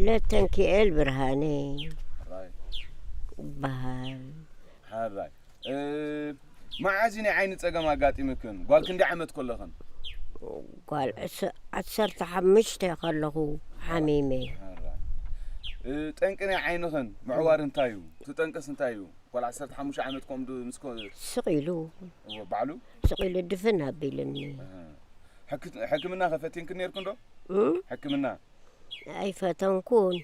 ለተንኪኤል ብርሃነ ራይ ይበሃል። ሓራይ እ፣ መዓዝ እዩ ናይ ዓይኒ ጸገም ኣጋጢምክን? ጓል ክንደይ ዓመት ከለኽን? ጓል ዕስ- ዓሰርተ ሓሙሽተ ከለኹ ሓሚመ። ሓራይ እ፣ ጠንቂ ናይ ዓይንኽን ምዕዋር እንታይ እዩ? እቲ ጠንቅስ እንታይ እዩ? ጓል ዓሰርተ ሓሙሽተ ዓመት ከምኡ ምስ ኮ- ስቕ ኢሉ እዎ፣ ባዕሉ ስቕ ኢሉ ድፍን ኣቢልኒ። እ፣ ሕክ- ሕክምና ከፈቲንክን ነርክን ዶ? እም? ሕክምና ኣይፈተንኩን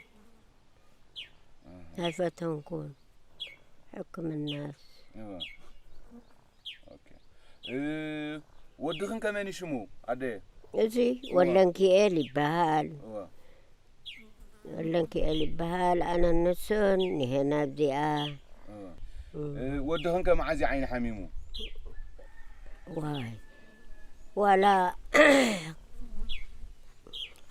ኣይፈተንኩን። ሕክምናስ እዎ። ኦኬ። እ፣ ወድኽን ከመን ይሽሙ ኣደ? እዚ ወለንኪኤል ይበሃል። እዎ። ወለንኪኤል ይበሃል። ኣነ ንሱን ንሄና ኣብዚኣ እዎ። እም። እ፣ ወድኽን ከ መዓዝ እዩ ዓይኒ ሓሚሙ? ዋይ ዋላ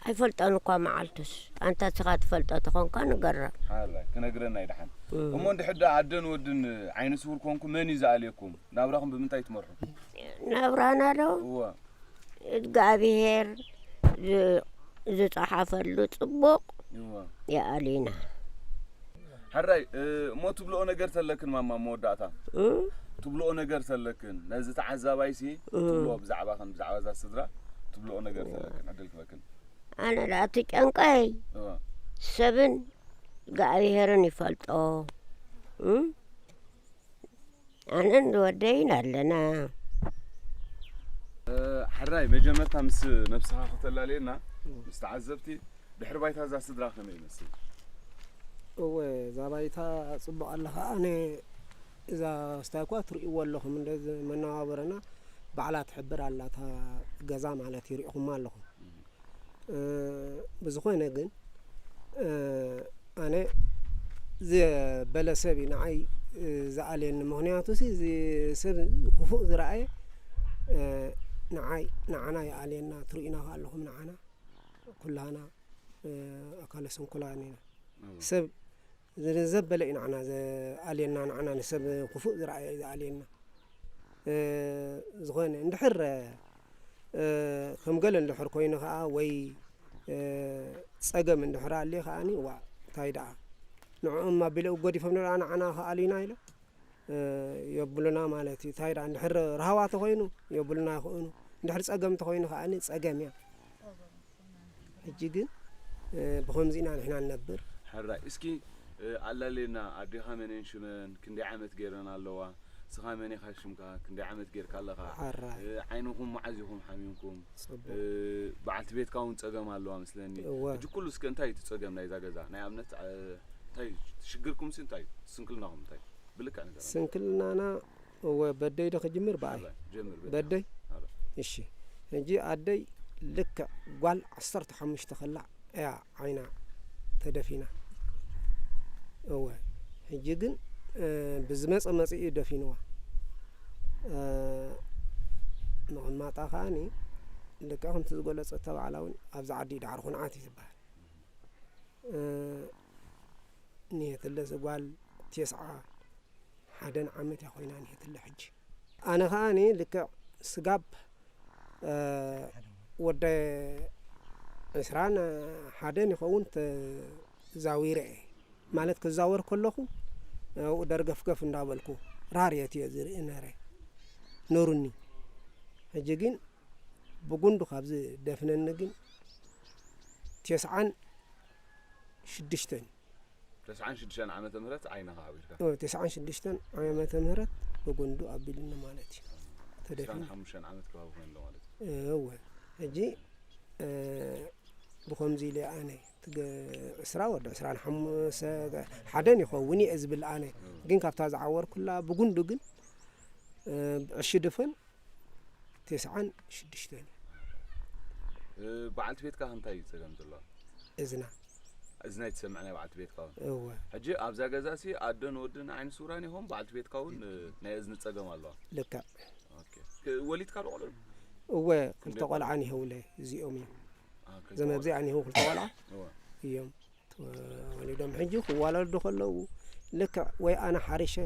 ኣይፈልጦን እኳ መዓልቱስ። ኣንታ ስኻ ትፈልጦ ተኾንካ ንገራ። ሓራይ ክነግረና ይድሓን። እም። እሞ እንድሕር ደኣ ኣደን ወድን ዓይኒ ስውር ኮንኩ መን እዩ ዝኣልየኩም? ናብራኹም ብምንታይ ትመርሑ? ናብራና ዶ እዎ። እግዚኣብሄር ዝ- ዝጸሓፈሉ ጽቡቕ እዎ። ይኣሊና። ሓራይ እ፣ እሞ ትብልኦ ነገር ተለክን ማማ መወዳእታ እም? ትብልኦ ነገር ተለክን ነዚ ተዓዛባይሲ እም። ትብልኦ ብዛዕባ ከም ብዛዕባ እዛ ስድራ ትብልኦ ነገር ተለክን ዕድል ክበክን ኣነ ደኣ እቲ ጨንቀይ እዎ። ሰብን እግዚኣብሄርን ይፈልጦ። እም? ኣነን ዝወደይን ኣለና። እ፣ ሕራይ መጀመርታ ምስ ነብስኻ ከተላልየና ምስ ተዓዘብቲ ድሕሪ ባይታ እዛ ስድራ ከመይ ይመስል? እወ እዛ ባይታ ጽቡቕ ኣለኻ። ኣነ እዛ ስታይ እኳ ትርእይዎ ኣለኹም እንደ መነባበረና ባዕላ ትሕብር ኣላ እታ ገዛ ማለት እዩ፣ ርኢኹማ ኣለኹም። እ፣ ብዝኾነ ግን እ፣ ኣነ ዝበለ ሰብ እዩ ንዓይ እ፣ ዝኣልየኒ። ምኽንያቱ ሲ እዚ ሰብ ክፉእ ዝረኣየ እ፣ ንዓይ ንዓና ይኣልየና። ትርእዩና ከ ኣለኹም ንዓና ኩላና እ፣ ኣካለ ስንኩላን ኢና። ሰብ ዘበለ እዩ ንዓና ዘኣልየና፣ ንዓና ንሰብ ክፉእ ዝረኣየ እዩ ዝኣልየና። እ፣ ዝኾነ እንድሕር እ፣ ከም ገለ እንድሕር ኮይኑ ከኣ ወይ እ፣ ጸገም እንድሕር ኣልየ ከኣኒ ዋ እንታይ ደኣ ንዕኦም ኣቢለ ገዲፎም ደኣ ንዓና ከኣልዩና ኢለ እ፣ የብሉና ማለት እዩ። እንታይ ደኣ እንድሕር ራህዋ ተኾይኑ የብሉና ይኽእኑ፣ እንድሕር ጸገም ተኾይኑ ከኣኒ ጸገም እያ። ሕጂ ግን እ፣ ብኸምዚ ኢና ንሕና ንነብር። ሕራይ እስኪ እ፣ ኣላልየና ኣዴኻ መነን ሽመን ክንደይ ዓመት ገይረን ኣለዋ? ስኻ መን ኢኻ ሽምካ? ክንደይ ዓመት ጌርካ ኣለኻ? ሓራይ እ፣ ዓይንኹም መዓዝ ኢኹም ሓሚምኩም? ጽቡቕ እ፣ በዓልቲ ቤትካ እውን ጸገም ኣለዋ መስለኒ። እወ ሕጂ ኩሉ እስከ እንታይ እቲ ጸገም ናይዛ ገዛ? ናይ ኣብነት እ፣ እንታይ ሽግርኩም ሲ እንታይ? ስንክልናኹም እንታይ? ብልክዕ ነገር ስንክልናና እወ በደይ ዶ ክጅምር ብኣይ ጀምር በል። በደይ ኣረ። እሺ ሕጂ ኣደይ ልክዕ ጓል ዓሰርተ ሓሙሽተ ከላ እያ ዓይና ተደፊና እወ ሕጂ ግን እ፣ ብዝመፀ መፂኡ ደፊንዋ እ፣ ምቕማጣ ከዓኒ ልክዕ ከምቲ ዝገለፀቶ ባዕላ እውን ኣብዚ ዓዲ ዳዕሮ ኩንዓት እዩ ዝበሃል እ፣ ንየትለስ ጓል ቴስዓ ሓደን ዓመት እያ ኮይና ንየትለ ሕጂ ኣነ ከዓኒ ልክዕ ስጋብ እ፣ ወደ ዕስራን ሓደን ይኸውን ተዛዊረ እየ ማለት ክዛወር ከለኹ ኣብኡ ደርገፍገፍ እንዳበልኩ ራርየት እየ ዝርኢ ነረ ነሩኒ ሕጂ ግን ብጉንዱ ካብ ዝደፍነኒ ግን ቴስዓን ሽዱሽተን ተስዓን ሽዱሽተን ዓመተ ምህረት ዓይንኻ ኣቢልካ ኦ፣ ተስዓን ሽዱሽተን ዓመተ ምህረት ብጉንዱ ኣቢሉኒ ማለት እዩ ተደፊኑ ሓሙሽተን ዓመት ከባቢ ኮይኑ ኣሎ ማለት እዩ እወ ሕጂ እ፣ ብኸምዚ ኢለ ኣነ ትገ- ዕስራ ወዲ ዕስራን ሓሙሽተ ሓደን ይኸውን እየ ዝብል ኣነ ግን ካብታ ዝዓወርኩላ ብጉንዱ ግን እ፣ ዕሺ ድፈን ተስዓን ሽዱሽተን እዩ እ፣ በዓልቲ ቤትካ እንታይ እዩ ጸገም ዘለዋ እዝና እዚ ናይ ትሰምዕ ናይ በዓልቲ ቤትካ እውን እወ ሕጂ ኣብዛ ገዛ ሲ ኣደን ወድን ዓይኒ ሱራን ኢኹም በዓልቲ ቤትካ እውን እ፣ ናይ እዝኒ ጸገም ኣለዋ ልክዕ ኦኬ። ክ- ወሊድካ ዶ ቆልዑ እወ ክልተ ቆልዓ ኒሀውለ እዚኦም እዮም አ፣ ክልተ ዘመ ቆልዑ። ኣብዚኣ ኒሁ ክልተ ቆልዓ እወ። እዮም ተወሊዶም ሕጂ ክዋለዱ ከለዉ ልክዕ ወይ ኣነ ሓሪሸ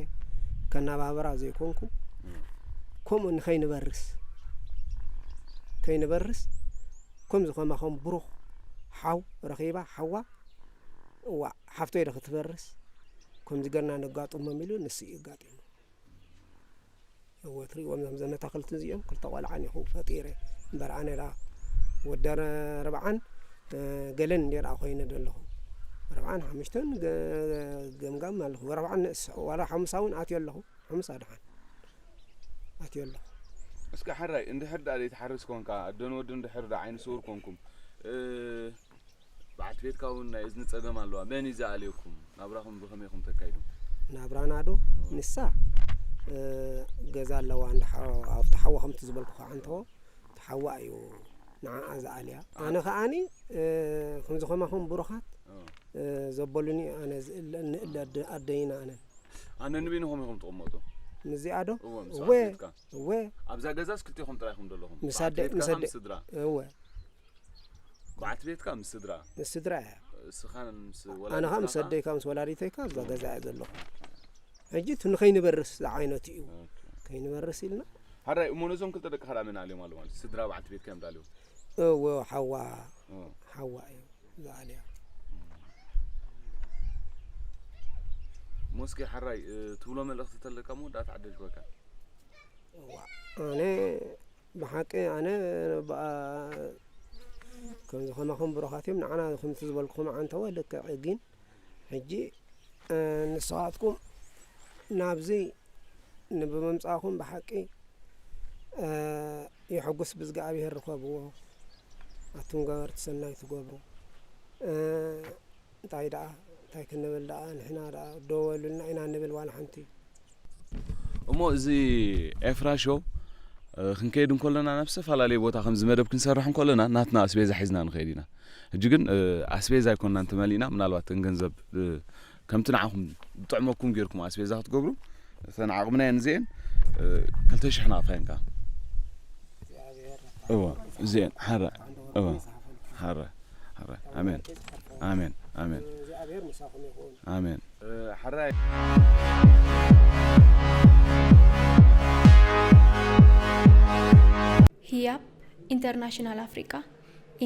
ከናባብራ ዘይኮንኩ እም። ከምኡ ንኸይንበርስ ከይንበርስ ከምዚ ከማኸም ብሩኽ ሓው ረኺባ ሓዋ እዋ ሓፍተይ ዶ ክትፈርስ ከምዚ ገርና ነጋጥሞም ኢሉ ንሱ እዩ ኣጋጢሙ። እወ ትሪእዎም እዞም ዘመታክልቲ እዚኦም ክልተ ቆልዓ ኒኹ ፈጢረ እምበር ኣነ ዳ ወዲ ኣርብዓን ገለን እንደ ደኣ ኮይነ ዘለኹ ኣርብዓን ሓሙሽተን ገምጋም ኣለኹ ኣርብዓን ንእስ ዋላ ሓሙሳ እውን ኣትዮ ኣለኹ ሓሙሳ ድሓን ኣትዮ ኣለኹ። እስከ ሓራይ እንድሕር ደኣ ዘይትሓርስ ኮንካ ኣደን ወድን እንድሕር ደኣ ዓይኒ ስውር ኮንኩም በዓልቲ ቤትካ እውን ናይ እዝኒ ጸገም ኣለዋ። መን እዩ ዝኣልየኩም? ናብራኹም ብኸመይ ኢኹም ተካይዱ? ናብራና ዶ ንሳ ገዛ ኣለዋ እንዳ ኣብቲ ሓዋ ከምቲ ዝበልኩኻ ዓንተቦ እቲ ሓዋ እዩ ንዓኣ ዝኣልያ። ኣነ ከኣኒ ከምዚ ከማኹም ብሩኻት ዘበሉኒ ኣነ ዝእለ ንእለ ኣደይና ኣነን። ኣነ ንበይንኹም ኢኹም ትቕመጡ? ምስዚኣ ዶ? እወ፣ ምስ እወ፣ በዓልቲ ቤትካ። እወ። ኣብዛ ገዛስ ክልቴኹም ጥራይ ኢኹም ዘለኹም? ምስ ኣደ- በዓልቲ ቤትካ ምስ ኣደ- ምስ ስድራ? እወ። በዓልቲ ቤትካ ምስ ስድራ? ምስ ስድራ እያ። እስኻን ምስ ኣነ ወላዲትካ ኸዓ ምስ ከ? ኣደይካ ምስ ወላዲተይካ ኣብዛ ገዛ እየ ዘለኹ። ሕጂ እቲ ንኸይንበርስ ዝዓይነቱ እዩ። ኦኬ። ከይንበርስ ኢልና ሓራይ እሞ ነዞም ክልተ ደቅኻ ደኣ መን ኣልዮም ኣሎ ማለት እዩ? ስድራ በዓልቲ ቤትካ እዮም ደኣ ኣልዮም? እወ ሓዋ እ። ሓዋ እዩ ዝኣልያ። ሞስኬ ሓራይ እ፣ ትብሎ መልእኽቲ ተለካ እሞ ደኣ ተዓደልኩካ። እዋ ኣነ ብሓቂ ኣነ ብኣ ከምዚ ከማኹም ብሩኻት እዮም ንዓና ከምቲ ዝበልኩኹም ዓንተወ ልክዕ ግን ሕጂ ንስኻትኩም ናብዚ ብመምፃእኹም ብሓቂ የሐጉስ ብእዝግኣብሄር ርኸብዎ ኣቱም ገበርቲ ሰናይ ትገብሩ እንታይ ደኣ እንታይ ክንብል ደኣ ንሕና ደኣ ደወሉልና ኢና ንብል ዋላ ሓንቲ እሞ እዚ ኤፍራ ሾው ክንከይድ እንከለና ናብ ዝተፈላለየ ቦታ ከምዚ መደብ ክንሰርሕ እንከለና ናትና ኣስቤዛ ሒዝና ንኸይድ ኢና። ሕጂ ግን ኣስቤዛ ኣይኮንናን ተመሊእና፣ ምናልባት እተን ገንዘብ ከምቲ ንዓኹም ዝጥዕመኩም ጌርኩም ኣስቤዛ ክትገብሩ እተን ዓቕምና እየን እዚኤን ክልተ ሽሕ ንኣፋ እየን ከኣ። እወ እዚኤን ሓራ እወ ሓራ ሓራ ኣሜን ኣሜን ኣሜን ኣሜን። ሕራይ ህያብ ኢንተርናሽናል ኣፍሪቃ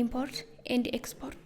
ኢምፖርት ኤንድ ኤክስፖርት።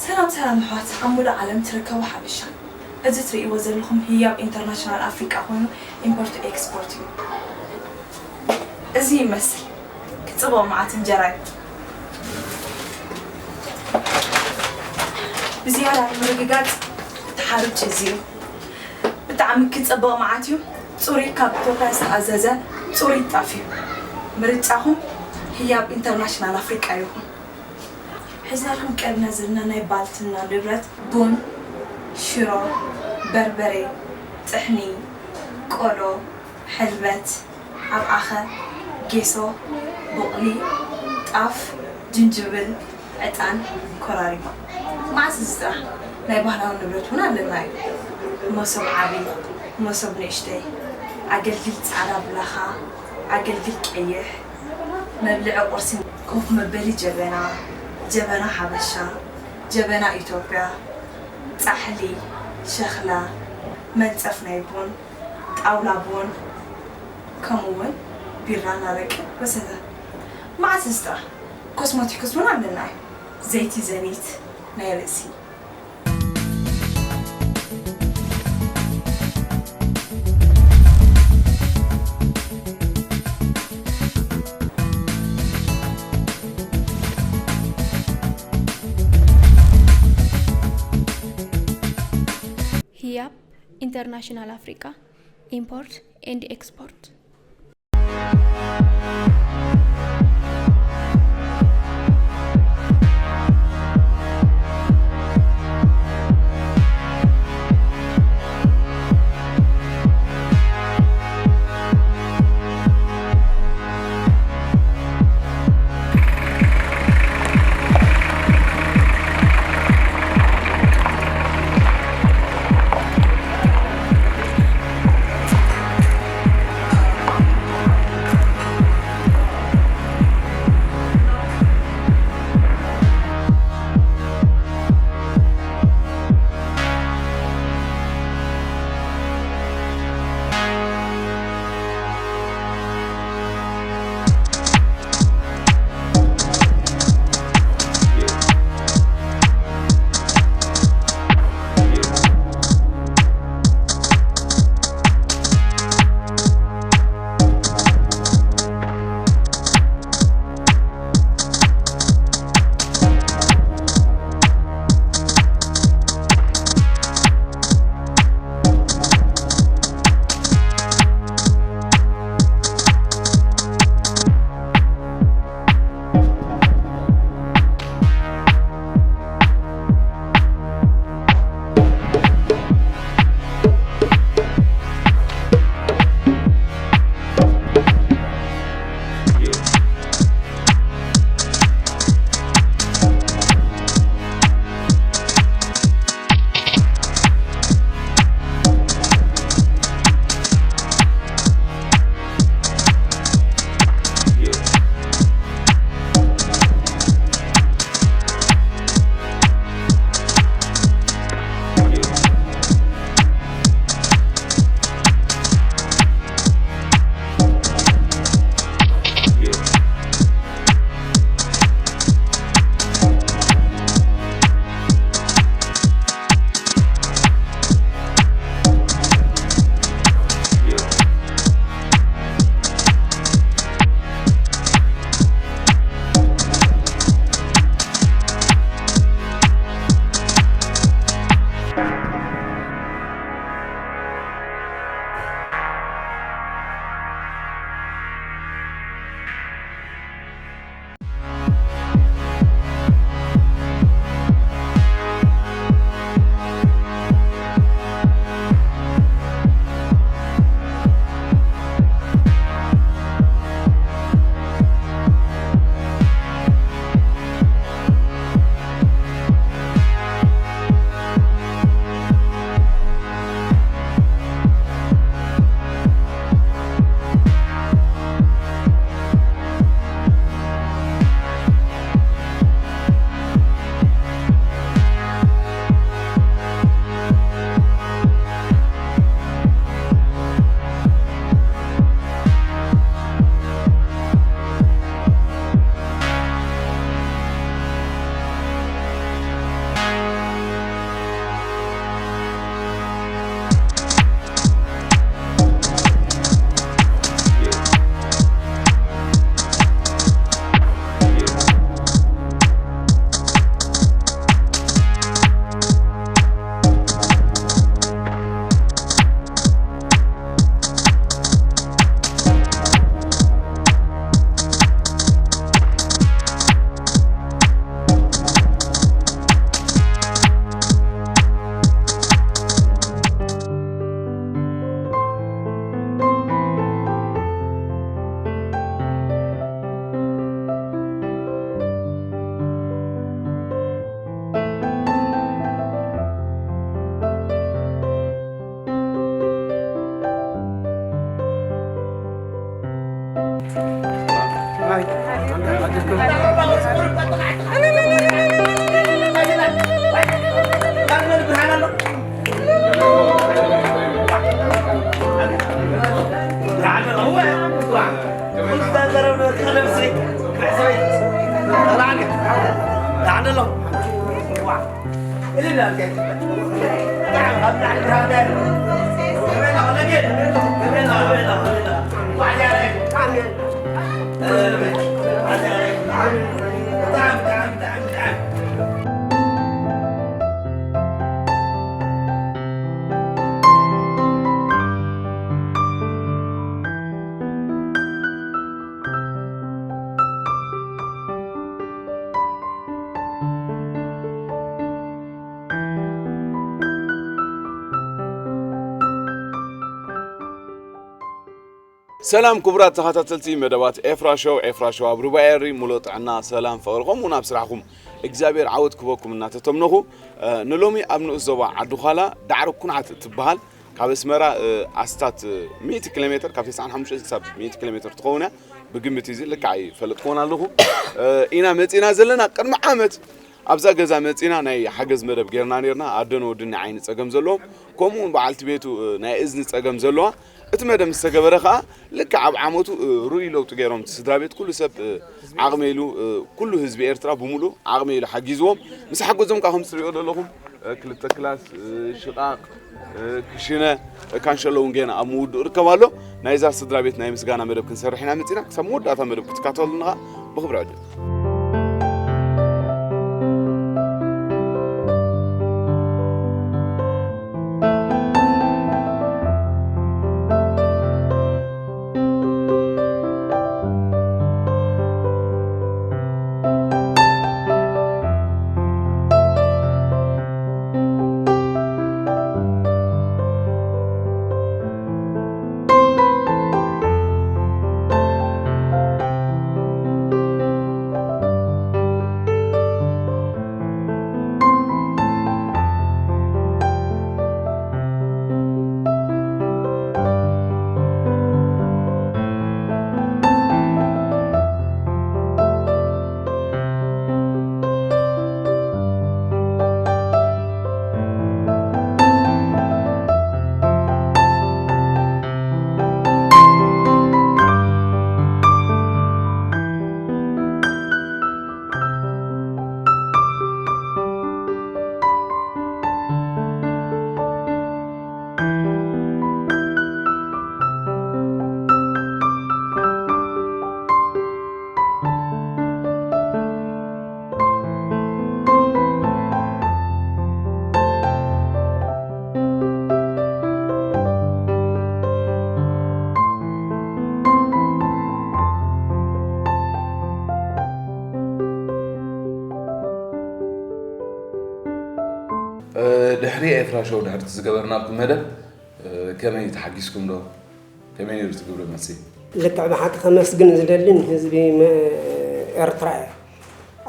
ሰላም ሰላም ኣሕዋት ኣብ ሙሉእ ዓለም ትርከቡ ሓበሻ፣ እዚ ትርእይዎ ዘለኹም ህያብ ኢንተርናሽናል ኣፍሪቃ ኮይኑ ኢምፖርት ኤክስፖርት እዩ። እዚ ይመስል ክጽብቕ መዓት እንጀራ እዩ። ብዝያዳ ንምርግጋጽ እቲ ሓርጭ እዚ እዩ። ብጣዕሚ ክጽብቕ መዓት እዩ። ጽሩይ ካብ ኢትዮጵያ ዝተኣዘዘ ጽሩይ ጣፍ እዩ። ምርጫኹም ህያብ ኢንተርናሽናል ኣፍሪቃ ይኹን። ሒዝናልኩም ቀሪብና ዘለና ናይ ባልትና ንብረት ቡን፣ ሽሮ፣ በርበረ፣ ጥሕኒ፣ ቆሎ፣ ሕልበት፣ ኣብዓኸ፣ ጌሶ፣ ቡቕሊ፣ ጣፍ፣ ጅንጅብል፣ ዕጣን፣ ኮራሪማ። መዓስ እዚ ጥራሕ ናይ ባህላዊ ንብረት እውን ኣለና እዩ። መሶብ ዓቢ፣ መሶብ ንእሽተይ፣ ኣገልግል ጻዕዳ ብላኻ፣ ኣገልግል ቀይሕ፣ መብልዒ ቁርሲ፣ ኮፍ መበሊ ጀበና፣ ጀበና ሓበሻ፣ ጀበና ኢትዮጵያ፣ ጻሕሊ፣ ሸኽላ፣ መንጸፍ ናይ ቡን፣ ጣውላ ቡን፣ ከምኡ እውን ቢራን ኣረቅን ወዘተ። መዓስ እዚ ጥራሕ ኮስሞቲክስ እውን ኣለና እዩ። ዘይቲ ዘኒት ናይ ርእሲ። International Africa Import and Export. ሰላም ክቡራት ተኸታተልቲ መደባት ኤፍራ ሾው፣ ኤፍራ ሾው ኣብ ሩባ ኤሪ ሙሉእ ጥዕና፣ ሰላም፣ ፍቕሪ ከምኡ እውን ኣብ ስራሕኩም እግዚኣብሔር ዓወት ክበኩም እናተተምነኹ፣ እ፣ ንሎሚ ኣብ ንኡስ ዞባ ዓዲ ዃላ ዳዕሮ ኩንዓት እትበሃል ካብ ኣስመራ፣ እ፣ ኣስታት፣ እ፣ ሚእቲ ኪሎ ሜትር፣ ካብ ተስዓን ሓሙሽተን ክሳብ ሚእቲ ኪሎ ሜትር ትኸውን እያ። ብግምት እዚ ልክዕ ኣይፈልጥኩዎን ኣለኹ። እ፣ ኢና መጺና ዘለና። ቅድሚ ዓመት ኣብዛ ገዛ መጺና ናይ ሓገዝ መደብ ጌርና ኔርና። ኣደን ወድን ናይ ዓይኒ ጸገም ዘለዎም፣ ከምኡ እውን በዓልቲ ቤቱ፣ እ፣ ናይ እዝኒ ጸገም ዘለዋ። እቲ መደብ ምስ ተገበረ ከኣ ልክዕ ኣብ ዓመቱ፣ እ፣ ርኡይ ለውጢ ገይሮም። እቲ ስድራ ቤት ኩሉ ሰብ፣ እ፣ ዓቕሚ ኢሉ፣ እ፣ ኩሉ ህዝቢ ኤርትራ ብምሉእ ዓቕሚ ኢሉ ሓጊዝዎም። ምስ ሓገዞም ከኣ ከም ትሪኦ ዘለኹም፣ እ፣ ክልተ ክላስ፣ እ፣ ሽቓቕ፣ እ፣ ክሽነ፣ እ፣ ካንሸሎ እውን ገና ኣብ ምውድኡ ይርከብ ኣሎ። ናይዛ ስድራ ቤት ናይ ምስጋና መደብ ክንሰርሕ ኢና መጺና። ክሳብ መወዳእታ መደብ ክትከታተሉና ከኣ ብኽብሪ ዕድም። እ፣ ድሕሪ ኤፍራ ሾው፣ ድሕሪ እቲ ዝገበርናልኩም መደብ፣ እ፣ ከመይ ተሓጊስኩም ዶ? ከመይ ነይሩ እቲ ግብረ መልሲ? ልክዕ ብሓቂ ከመስግን ዝደልን ህዝቢ መ-፣ ኤርትራ እየ።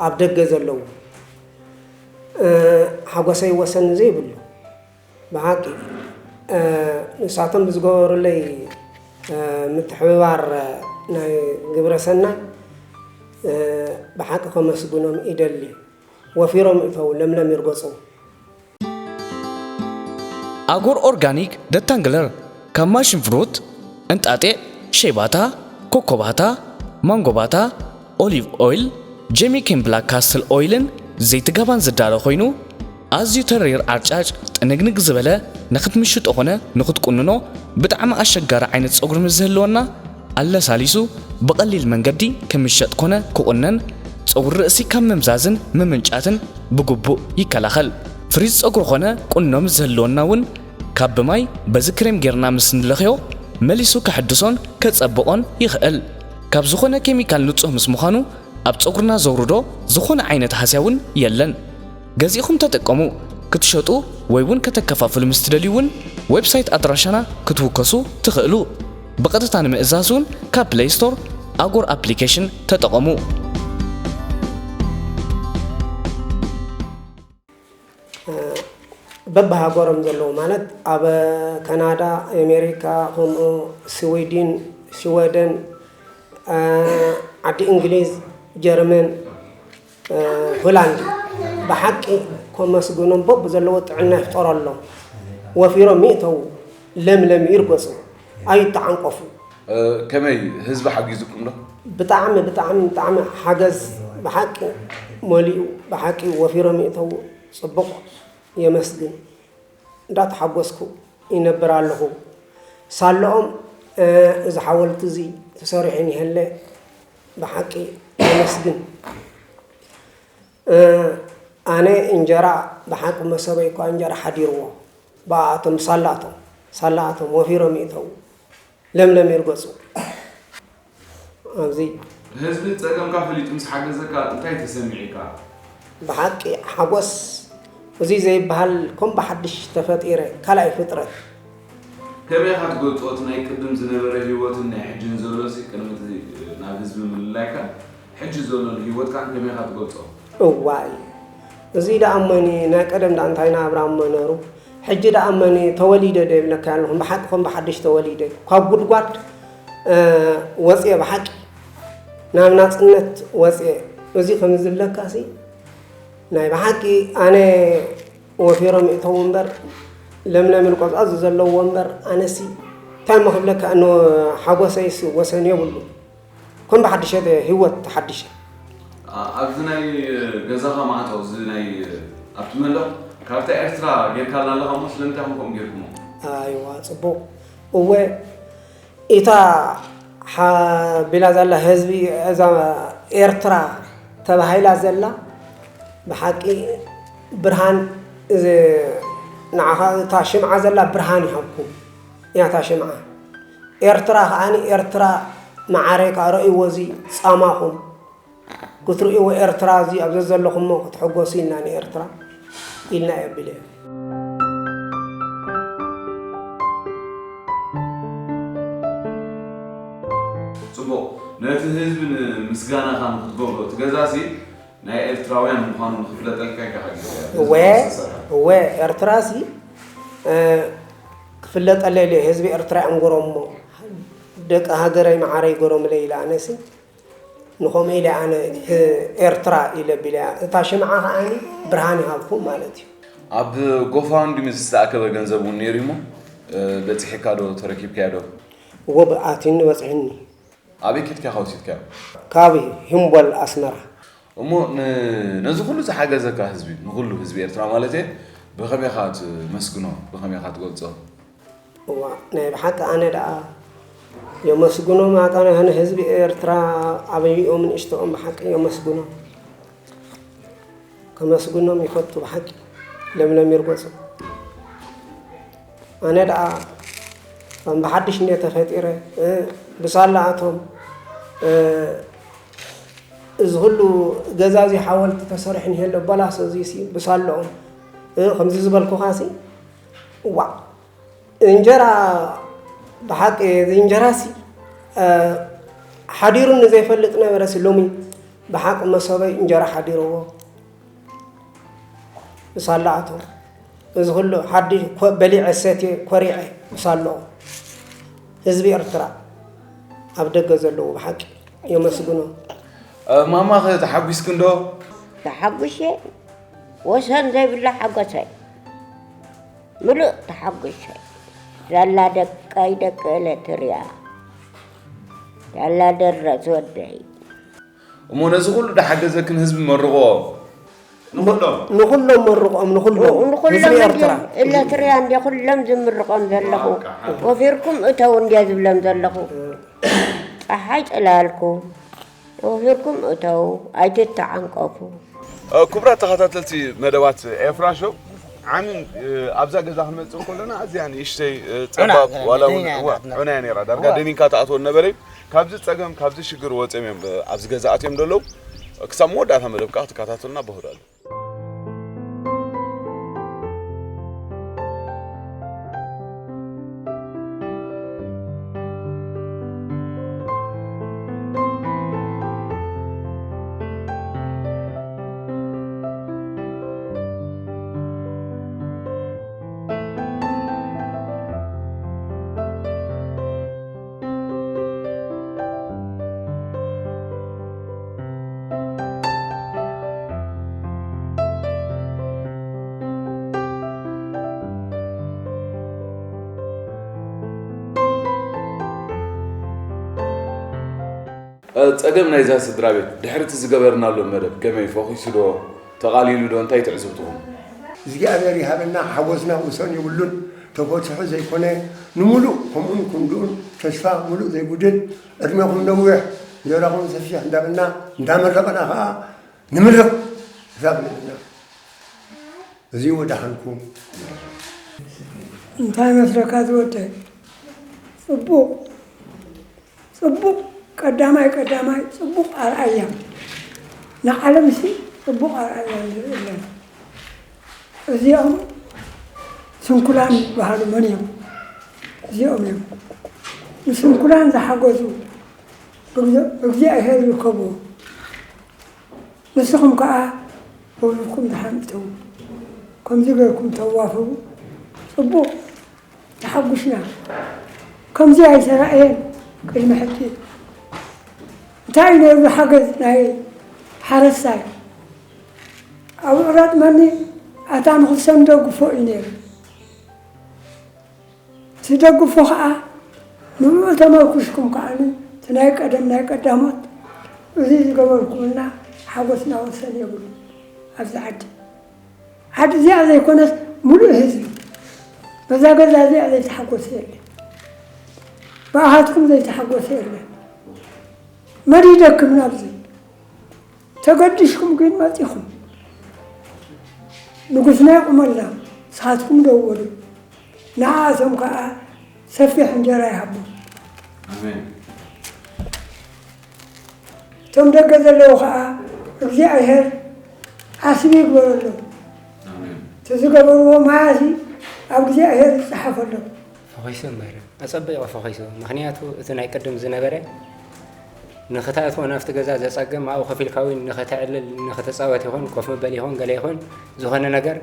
ኣብ ደገ ዘለዉ፣ እ፣ ሓጎሰይ ወሰን ዘይብሉ። ብሓቂ፣ እ፣ ንሳቶም ብዝገበሩለይ፣ እ፣ ምትሕብባር፣ እ፣ ናይ ግብረ ሰናይ፣ እ፣ ብሓቂ ከመስግኖም ይደሊ። ወፊሮም እተው ለምለም ይርገጹ። ኣጎር ኦርጋኒክ ደታንግለር ካብ ማሽን ፍሩት፣ እንጣጢዕ፣ ሸይባታ፣ ኮኮባታ፣ ማንጎባታ፣ ኦሊቭ ኦይል፣ ጀሚኬን ብላክ ካስትል ኦይልን ዘይቲ ጋባን ዝዳሎ ኮይኑ፣ ኣዝዩ ተሪር ዓርጫጭ ጥንግንግ ዝበለ ንኽትምሽጦ ኾነ ንኽትቁንኖ ብጣዕሚ ኣሸጋሪ ዓይነት ጸጉሪ ምስ ዝህልወና ኣለሳሊሱ ብቐሊል መንገዲ ክምሸጥ ኮነ ክቑነን ጸጉሪ ርእሲ ካብ ምምዛዝን ምምንጫትን ብግቡእ ይከላኸል። ፍሪዝ ጸጉሪ ኾነ ቁኖ ምስ ዝህልወና እውን ካብ ብማይ በዚ ክሬም ጌርና ምስ ንለኽዮ መሊሱ ከሐድሶን ከጸብቖን ይኽእል። ካብ ዝኾነ ኬሚካል ንጹህ ምስ ምዃኑ ኣብ ጸጉርና ዘውርዶ ዝኾነ ዓይነት ሃስያ እውን የለን። ገዚእኹም ተጠቀሙ። ክትሸጡ ወይ እውን ከተከፋፍሉ ምስ ትደልዩ እውን ዌብሳይት ኣድራሻና ክትውከሱ ትኽእሉ። ብቐጥታ ንምእዛዝ እውን ካብ ፕለይ ስቶር ኣጎር ኣፕሊኬሽን ተጠቐሙ። በብሃገሮም ዘለዉ ማለት ኣብ ካናዳ፣ ኣሜሪካ፣ ከምኡ ስዊድን፣ ሽወደን፣ ዓዲ እንግሊዝ፣ ጀርመን፣ ሆላንድ ብሓቂ ከመስግኖም በብዘለዎ ጥዕና ይፍጠረሎም። ወፊሮም ይእተዉ፣ ለምለም ይርገጹ፣ ኣይተዓንቀፉ። ከመይ ህዝቢ ሓጊዙኩም ዶ? ብጣዕሚ ብጣዕሚ ብጣዕሚ ሓገዝ ብሓቂ መሊኡ ብሓቂ ወፊሮም ይእተዉ። ጽቡቕ የመስግን። እንዳተሓጎስኩ ይነብር ኣለኹ። ሳለኦም እዚ ሓወልቲ እዚ ተሰሪሑ ይሀለ ብሓቂ የመስግን። ኣነ እንጀራ ብሓቂ መሰበይ እኳ እንጀራ ሓዲርዎ ብኣኣቶም ሳላቶም ሳላቶም ወፊሮም ይእተዉ። ለምለም ይርገጹ። ኣብዚ ህዝቢ ጸገምካ ፈሊጡ ምስ ሓገዘካ እንታይ ተሰሚዑካ? ብሓቂ ሓጎስ እዚ ዘይበሃል ከም ብሓድሽ ተፈጢረ ካልኣይ ፍጥረት ከመይ ኢኻ ትገልጾ? እቲ ናይ ቅድም ዝነበረ ህይወትን ናይ ሕጅን ዘሎሲ፣ ቅድሚ እቲ ናብ ህዝቢ ምልላይካ፣ ሕጂ ዘሎን ህይወትካን ከመይ ኢኻ ትገልጾ? እዋይ፣ እዚ ደኣ እሞኒ ናይ ቀደም ደኣ እንታይ ናብራ እሞ ነሩ። ሕጂ ደኣ እሞኒ ተወሊደ ዶ ይብለካ ኣለኹ። ብሓቂ ከም ብሓድሽ ተወሊደ፣ ካብ ጉድጓድ፣ እ፣ ወፅየ ብሓቂ ናብ ናፅነት ወፅየ። እዚ ከም ዝብለካሲ ናይ ብሓቂ ኣነ ወፊሮም ይእተዉ እምበር፣ ለምለምን ቆፅኣዚ ዘለዎ እምበር፣ ኣነሲ እንታይ እሞ ክብለካ፣ እኖ ሓጎሰይስ ወሰን የብሉ። ከም ብሓድሽ እየ ህይወት ተሓዲሸ። ኣ-፣ ኣብዚ ናይ ገዛኻ ማዕጾ፣ እዚ ናይ ኣብቲ መለኽ ካብታ ኤርትራ ጌርካልና ኣለኻ እሞ፣ ስለምንታይ ኢኹም ከምኡ ጌርኩሞ? ኣይዋ፣ ጽቡቕ። እወ፣ ኢታ ሓቢላ ዘላ ህዝቢ፣ እዛ ኤርትራ ተባሂላ ዘላ፣ ብሓቂ ብርሃን፣ እዚ ንዓኻ እታ ሽምዓ ዘላ ብርሃን ይሃብኩም። እያ እታ ሽምዓ። ኤርትራ ከኣኒ፣ ኤርትራ መዓረይ ከኣ ረእይዎ እዚ ጻማኹም። ክትርእይዎ ኤርትራ እዚ ኣብ ዘዘለኹሞ ክትሕጎሱ ኢልና ንኤርትራ ኢልና የብል እየ። ጽቡቕ። ነቲ ህዝቢ ንምስጋናኻ ንክትገብሮ፣ እቲ ገዛሲ ናይ ኤርትራውያን ምዃኑ ንክፍለጠልካ ኢኻ ገይርካ። እወ፣ እወ፣ ኤርትራሲ፣ እ፣ ክፍለጠለይ ኢለ፣ ህዝቢ ኤርትራ እዮም ገሮሞ። ደቂ ሃገረይ መዓረይ ገሮምለይ ኢለ ኣነሲ። ንኸምኡ ኢለ ኣነ ህ-፣ ኤርትራ ኢለ ቢለ እያ። እታ ሽምዓ ከኣኒ ብርሃን ይሃብኩም ማለት እዩ። ኣብ ጎፋንድሚ ዝተኣከበ ገንዘብ እውን ነይሩ እሞ፣ እ፣ በጺሕካ ዶ ተረኪብካዮ ዶ? እወ፣ ብኣትኒ በጺሕኒ። ኣበይ ኬድካ ኢኻ ወሲድካዮ? ካብ ሂምቦል ኣስመራ። እሞ ን-፣ ነዚ ኩሉ ዝሓገዘካ ህዝቢ፣ ንኹሉ ህዝቢ ኤርትራ ማለት እየ፣ ብኸመይ ኢኻ ትመስግኖ? ብኸመይ ኢኻ ትገልጾ? እዋ፣ ናይ ብሓቂ ኣነ ደኣ የመስግኖም፣ ኣታ ንህዝቢ ኤርትራ ዓብይኦም ንእሽቶኦም ብሓቂ የመስግኖም። ከመስግኖም ይፈቱ ብሓቂ። ለምለም ይርገጹ። ኣነ ደኣ ከም ብሓድሽ እንደ ተፈጢረ፣ እ፣ ብሳላኣቶም፣ እ፣ እዚ ኩሉ ገዛ እዚ ሓወልቲ ተሰሪሑ እንሄሎ፣ በላሶ እዚሲ ብሳለኦም፣ እ፣ ከምዚ ዝበልኩኻሲ፣ ዋእ፣ እንጀራ ብሓቂ፣ እዚ እንጀራሲ፣ እ፣ ሓዲሩኒ ዘይፈልጥ ነበረሲ፣ ሎሚ ብሓቂ መሶበይ እንጀራ ሓዲርዎ። ምሳላኣቶም፣ እዚ ኩሉ ሓዲ ኮ-፣ በሊዐ ሰትየ ኮሪዐ ምሳለኦም። ህዝቢ ኤርትራ ኣብ ደገ ዘለዉ ብሓቂ የመስግኖም። እ፣ ማማኸ ተሓጒስኪ እንዶ? ተሓጒሸ፣ ወሰን ዘይብላ ሓጎሰ። ምሉእ ተሓጒሰ። ዛላ ደቀይ ደቂ ኤለትርያ። ዛላ ደረስ ወደይ። እሞ ነዚ ኩሉ ደሓገዘክን ህዝቢ መርቕኦ። ንኹሎም። ንኹሎም መርቕኦም፣ ንኹሎም። ንኹሎም ህዝቢ እንድየ ኤርትራ። ኤለትርያ እንድየ ኩሎም ዝምርቖም ዘለኹ። በቃ፣ ሓቂ። ወፊርኩም እተው እንድየ ዝብሎም ዘለኹ። ጸሓይ ጽላልኩም። ወፊርኩም እተው፣ ኣይትተዓንቀፉ። እ፣ ክቡራት ተኸታተልቲ መደባት ኤፍራ ሾው፣ ዓምን፣ እ፣ ኣብዛ ገዛ ክንመጽእ እንከለና ኣዝያ ንእሽተይ፣ እ፣ ጸባብ ዑና፣ ዋላ እውን፣ ዑና እዋ፣ ዑና እያ ነይራ። ዳርጋ እዋ። ደኒንካ ትኣትወን ነበረ። ካብዚ ጸገም፣ ካብዚ ሽግር ወጺኦም እዮም፣ እ፣ ኣብዚ ገዛ ኣትዮም ዘለዉ። ክሳብ መወዳእታ መደብ ከኣ ክትከታተሉና በህዶ ኣለኹ። ጸገም ናይዛ ስድራ ቤት ድሕሪ እቲ ዝገበርናሎም መደብ ከመይ፣ ፈኺሱ ዶ፣ ተቓሊሉ ዶ፣ እንታይ ትዕዝብትኹም? እግዚኣብሔር ይሃበና፣ ሓጎስና ወሰን የብሉን። ተፈትሑ ዘይኮነ ንምሉእ ከምኡን ክንድኡን ተስፋ ምሉእ ዘይጉድል፣ ዕድሜኹም ነዊሕ፣ እንጀራኹም ሰፊሕ እንዳበልና እንዳመረቕና ኸዓ ንምርቕ። እዛ ብለና እዚ ወዳሓንኩም። እንታይ መስለካ ዝወደይ? ጽቡቕ ጽቡቕ ቀዳማይ ቀዳማይ ጽቡቕ ኣርኣያ ንዓለምሲ ጽቡቕ ኣርኣያ ንርኢ ኣለና። እዚኦም ስንኩላን ይበሃሉ መን እዮም? እዚኦም እዮም። ንስንኩላን ዝሓገዙ ብእግዚኣብሔር ይርከቡ። ንስኹም ከኣ በብልኩም ደሓን እተዉ። ከምዚ ገርኩም ተዋፍሩ ጽቡቕ። ተሓጉስና። ከምዚ ኣይተራእየን ቅድሚ ሕጂ። እንታይ እዩ ነይሩ ሓገዝ ናይ ሓረስታይ? ኣብ ዑራጥ መኒ ኣታ ንኽሰም ደግፎ እዩ ነይሩ። ትደግፎ ኸዓ ንብኡ ተመርኩስኩም ከዓኒ እቲ ናይ ቀደም ናይ ቀዳሞት እዚ ዝገበርኩምልና ሓጎስና ወሰን የብሉ ኣብዚ ዓዲ። ዓዲ እዚኣ ዘይኮነስ ሙሉእ ህዝቢ በዛ ገዛ እዚኣ ዘይተሓጎሰ የለ። ብኣኻትኩም ዘይተሓጎሰ የለ። መን ይደክም ናብዚ? ተገዲሽኩም ግን መጺኹም። ንጉስና ይቑመልና፣ ንስኻትኩም ደወሉ። ንዓኣቶም ከኣ ሰፊሕ እንጀራ ይሃቦም። ኣሜን። እቶም ደገ ዘለዉ ከኣ እግዚኣብሔር ዓስቢ ይግበረሎም። ኣሜን። እቲ ዝገበርዎ ማያሲ ኣብ እግዚኣብሔር ይጸሓፈሎም። ፈኺሱ እምበር፣ ኣጸቢቑ ፈኺሱ። ምኽንያቱ እቲ ናይ ቅድም ዝነበረ ንኽትኣትዎ ናብቲ ገዛ ዘጸግም፣ ኣብኡ ኮፍ ኢልካ እውን ንኽተዕልል፣ ንኽትጻወት ይኹን፣ ኮፍ መበሊ ይኹን፣ ገለ ይኹን፣ ዝኾነ ነገር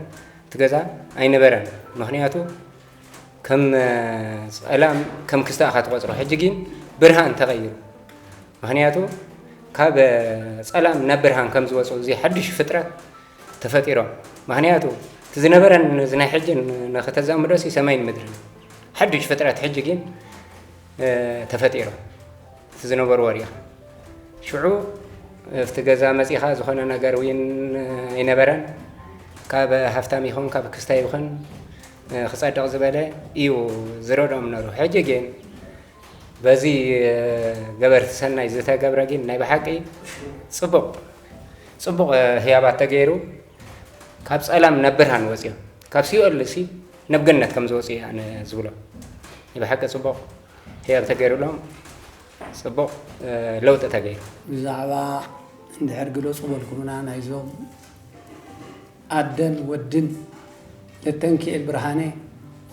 እቲ ገዛ ኣይነበረን። ምኽንያቱ ከም ጸላም፣ ከም ክስተ ኢኻ ትቖጽሮ። ሕጂ ግን ብርሃን ተቐይሩ። ምኽንያቱ ካብ ጸላም ናብ ብርሃን ከም ዝወጹ እዚ ሓድሽ ፍጥረት ተፈጢሮም። ምኽንያቱ እቲ ዝነበረን እዚ ናይ ሕጂ ንኽተዛምዶሲ ሰማይን ምድርን። ሓድሽ ፍጥረት ሕጂ ግን፣ እ፣ ተፈጢሮም። እቲ ዝነበርዎ ርኢኻ። ሽዑ ኣብቲ ገዛ መጺኻ ዝኾነ ነገር እውን ኣይነበረን። ካብ ሃፍታም ይኹን ካብ ክስታይ ይኹን፣ እ፣ ክጸድቕ ዝበለ እዩ ዝረድኦም ነሩ። ሕጂ ግን በዚ፣ እ፣ ገበርቲ ሰናይ ዝተገብረ ግን ናይ ብሓቂ ጽቡቕ፣ ጽቡቕ፣ እ፣ ህያባት ተገይሩ ካብ ጸላም ናብ ብርሃን ወጺኦም፣ ካብ ሲኦል ሲ ናብ ገነት ከም ዝወጹ እየ ኣነ ዝብሎ። ናይ ብሓቂ ጽቡቕ ህያብ ተገይሩሎም፣ ጽቡቕ፣ እ፣ ለውጢ ተገይሩ። ብዛዕባ እንድሕር ግለጹ በልኩምና ናይዞም ኣደን ወድን ለተንኪኤል ብርሃነ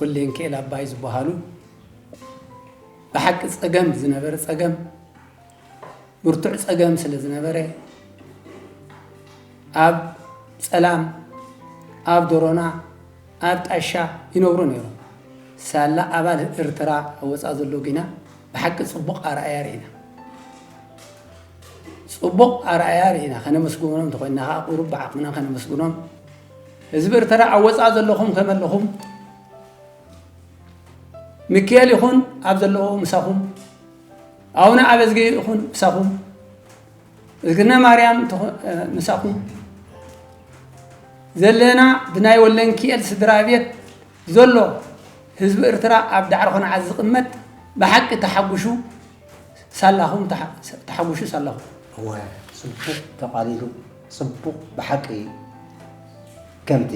ወለንኪኤል ኣባይ ዝበሃሉ ብሓቂ ጸገም ዝነበረ ጸገም ብርቱዕ ጸገም ስለ ዝነበረ፣ ኣብ ጸላም፣ ኣብ ዶሮና፣ ኣብ ጣሻ ይነብሩ ነይሮም። ሳላ ኣባል ኤርትራ ኣብ ወጻኢ ዘሎ ግና ብሓቂ ጽቡቕ ኣርኣያ ርኢና። ጽቡቕ ኣርኣያ ርኢና። ከነመስግኖም እንተኾይንና ከኣ ቁሩብ ብዓቕምና ከነመስግኖም። ህዝቢ ኤርትራ ኣብ ወጻኢ ዘለኹም ከመይ ኣለኹም? ሚካኤል ይኹን ኣብ ዘለዎ ምሳኹም፣ ኣቡነ ኣበዝጊ ይኹን ምሳኹም፣ እዝግነ ማርያም ትኹ-፣ እ፣ ምሳኹም ዘለና ብናይ ወለንኪኤል ስድራ ቤት ዘሎ ህዝቢ ኤርትራ ኣብ ዳዕሮ ከነዓት ዝቕመጥ ብሓቂ ተሓጉሹ ሳላኹም፣ ተሓ-፣ ተሓጉሹ ሳላኹም። እወ፣ ጽቡቕ ተቓሊሉ፣ ጽቡቕ ብሓቂ ከምቲ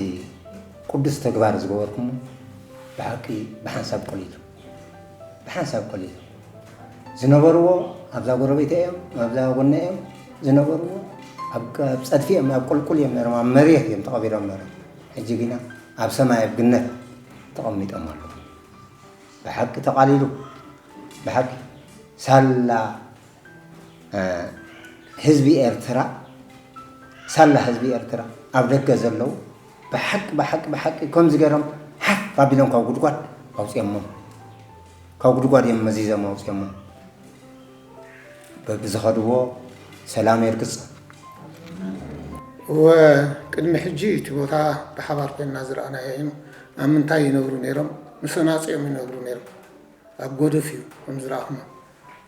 ቅዱስ ተግባር ዝገበርኩሞ ብሓቂ ብሓንሳብ ቀሊሉ፣ ብሓንሳብ ቀሊሉ። ዝነበርዎ ኣብዛ ጎረቤት እዮም፣ ኣብዛ ጎና እዮም ዝነበርዎ፣ ኣብ፣ ኣብ ጸድፊ እዮም፣ ኣብ ቁልቁል እዮም ነይሮም፣ ኣብ መሬት እዮም ተቐቢሮም ነይሮም። ሕጂ ግና ኣብ ሰማይ ኣብ ግነት ተቐሚጦም ኣለዉ። ብሓቂ ተቓሊሉ፣ ብሓቂ ሳላ፣ እ፣ ህዝቢ ኤርትራ፣ ሳላ ህዝቢ ኤርትራ ኣብ ደገ ዘለዉ ብሓቂ፣ ብሓቂ፣ ብሓቂ ከምዚ ገይሮም ሓፍ ኣቢሎም ካብ ጉድጓድ ኣውፅኦሞም፣ ካብ ጉድጓድ እዮም መዚዞም ኣውፅኦሞም። በብዝኸድዎ ሰላም የርግጽ። እወ፣ ቅድሚ ሕጂ እቲ ቦታ ብሓባር ኮይንና ዝረኣናዮ እዩ። ኣብ ምንታይ ይነብሩ ነይሮም? ምስ ኣናጺኦም ይነብሩ ነይሮም። ኣብ ጎደፍ እዩ ከም ዝረኣኹሞ።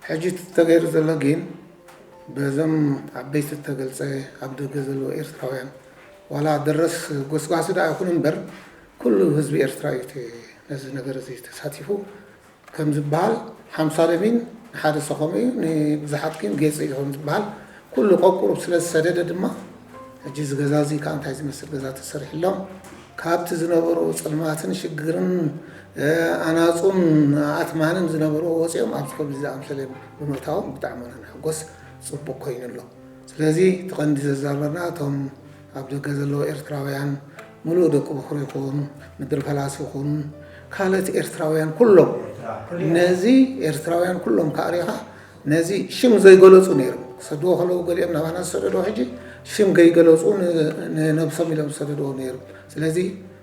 ሕጂ እቲ ተገይሩ ዘሎ ግን በዞም ዓበይቲ ዝተገልጸ ኣብ ደገ ዘለዉ ኤርትራውያን፣ ዋላ ደረስ ጎስጓሲ ደኣ ይኹን እምበር፣ ኩሉ ህዝቢ ኤርትራ እዩ እቲ ነዚ ነገር እዚ ተሳቲፉ። ከም ዝበሃል፣ ሓምሳ ለሚን ንሓደ ሰኾም እዩ፣ ንብዙሓት ግን ጌጽ እዩ ከም ዝበሃል፣ ኩሉ ቆቁሩብ ስለ ዝሰደደ ድማ፣ ሕጂ እዚ ገዛ እዚ ከኣ እንታይ ዝመስል ገዛ ተሰሪሕሎም፣ ካብቲ ዝነበሩ ጸልማትን ሽግርን፣ እ፣ ኣናጹን ኣትማንን ዝነበሩ ወጺኦም ኣብዚ ከምዚ ዝኣምሰለ ብምእታዎም ብጣዕሚ ኢና ንሕጎስ፣ ጽቡቅ ኮይኑ ኣሎ። ስለዚ እቲ ቀንዲ ዘዛረበና እቶም ኣብ ደገ ዘለዉ ኤርትራውያን፣ ምሉእ ደቂ በኹሪ ይኹን፣ ምድሪ ፈላሲ ይኹን፣ ካልኦት ኤርትራውያን ኩሎም ነዚ ኤርትራውያን ኩሎም ከኣ ሪኻ ነዚ ሽም ዘይገለጹ ነይሮም። ክሰድዎ ከለዉ ገሊኦም ናባና ዝሰደድዎ ሕጂ ሽም ከይገለጹ ን-፣ ንነብሶም ኢሎም ዝሰደድዎ ነይሩ። ስለዚ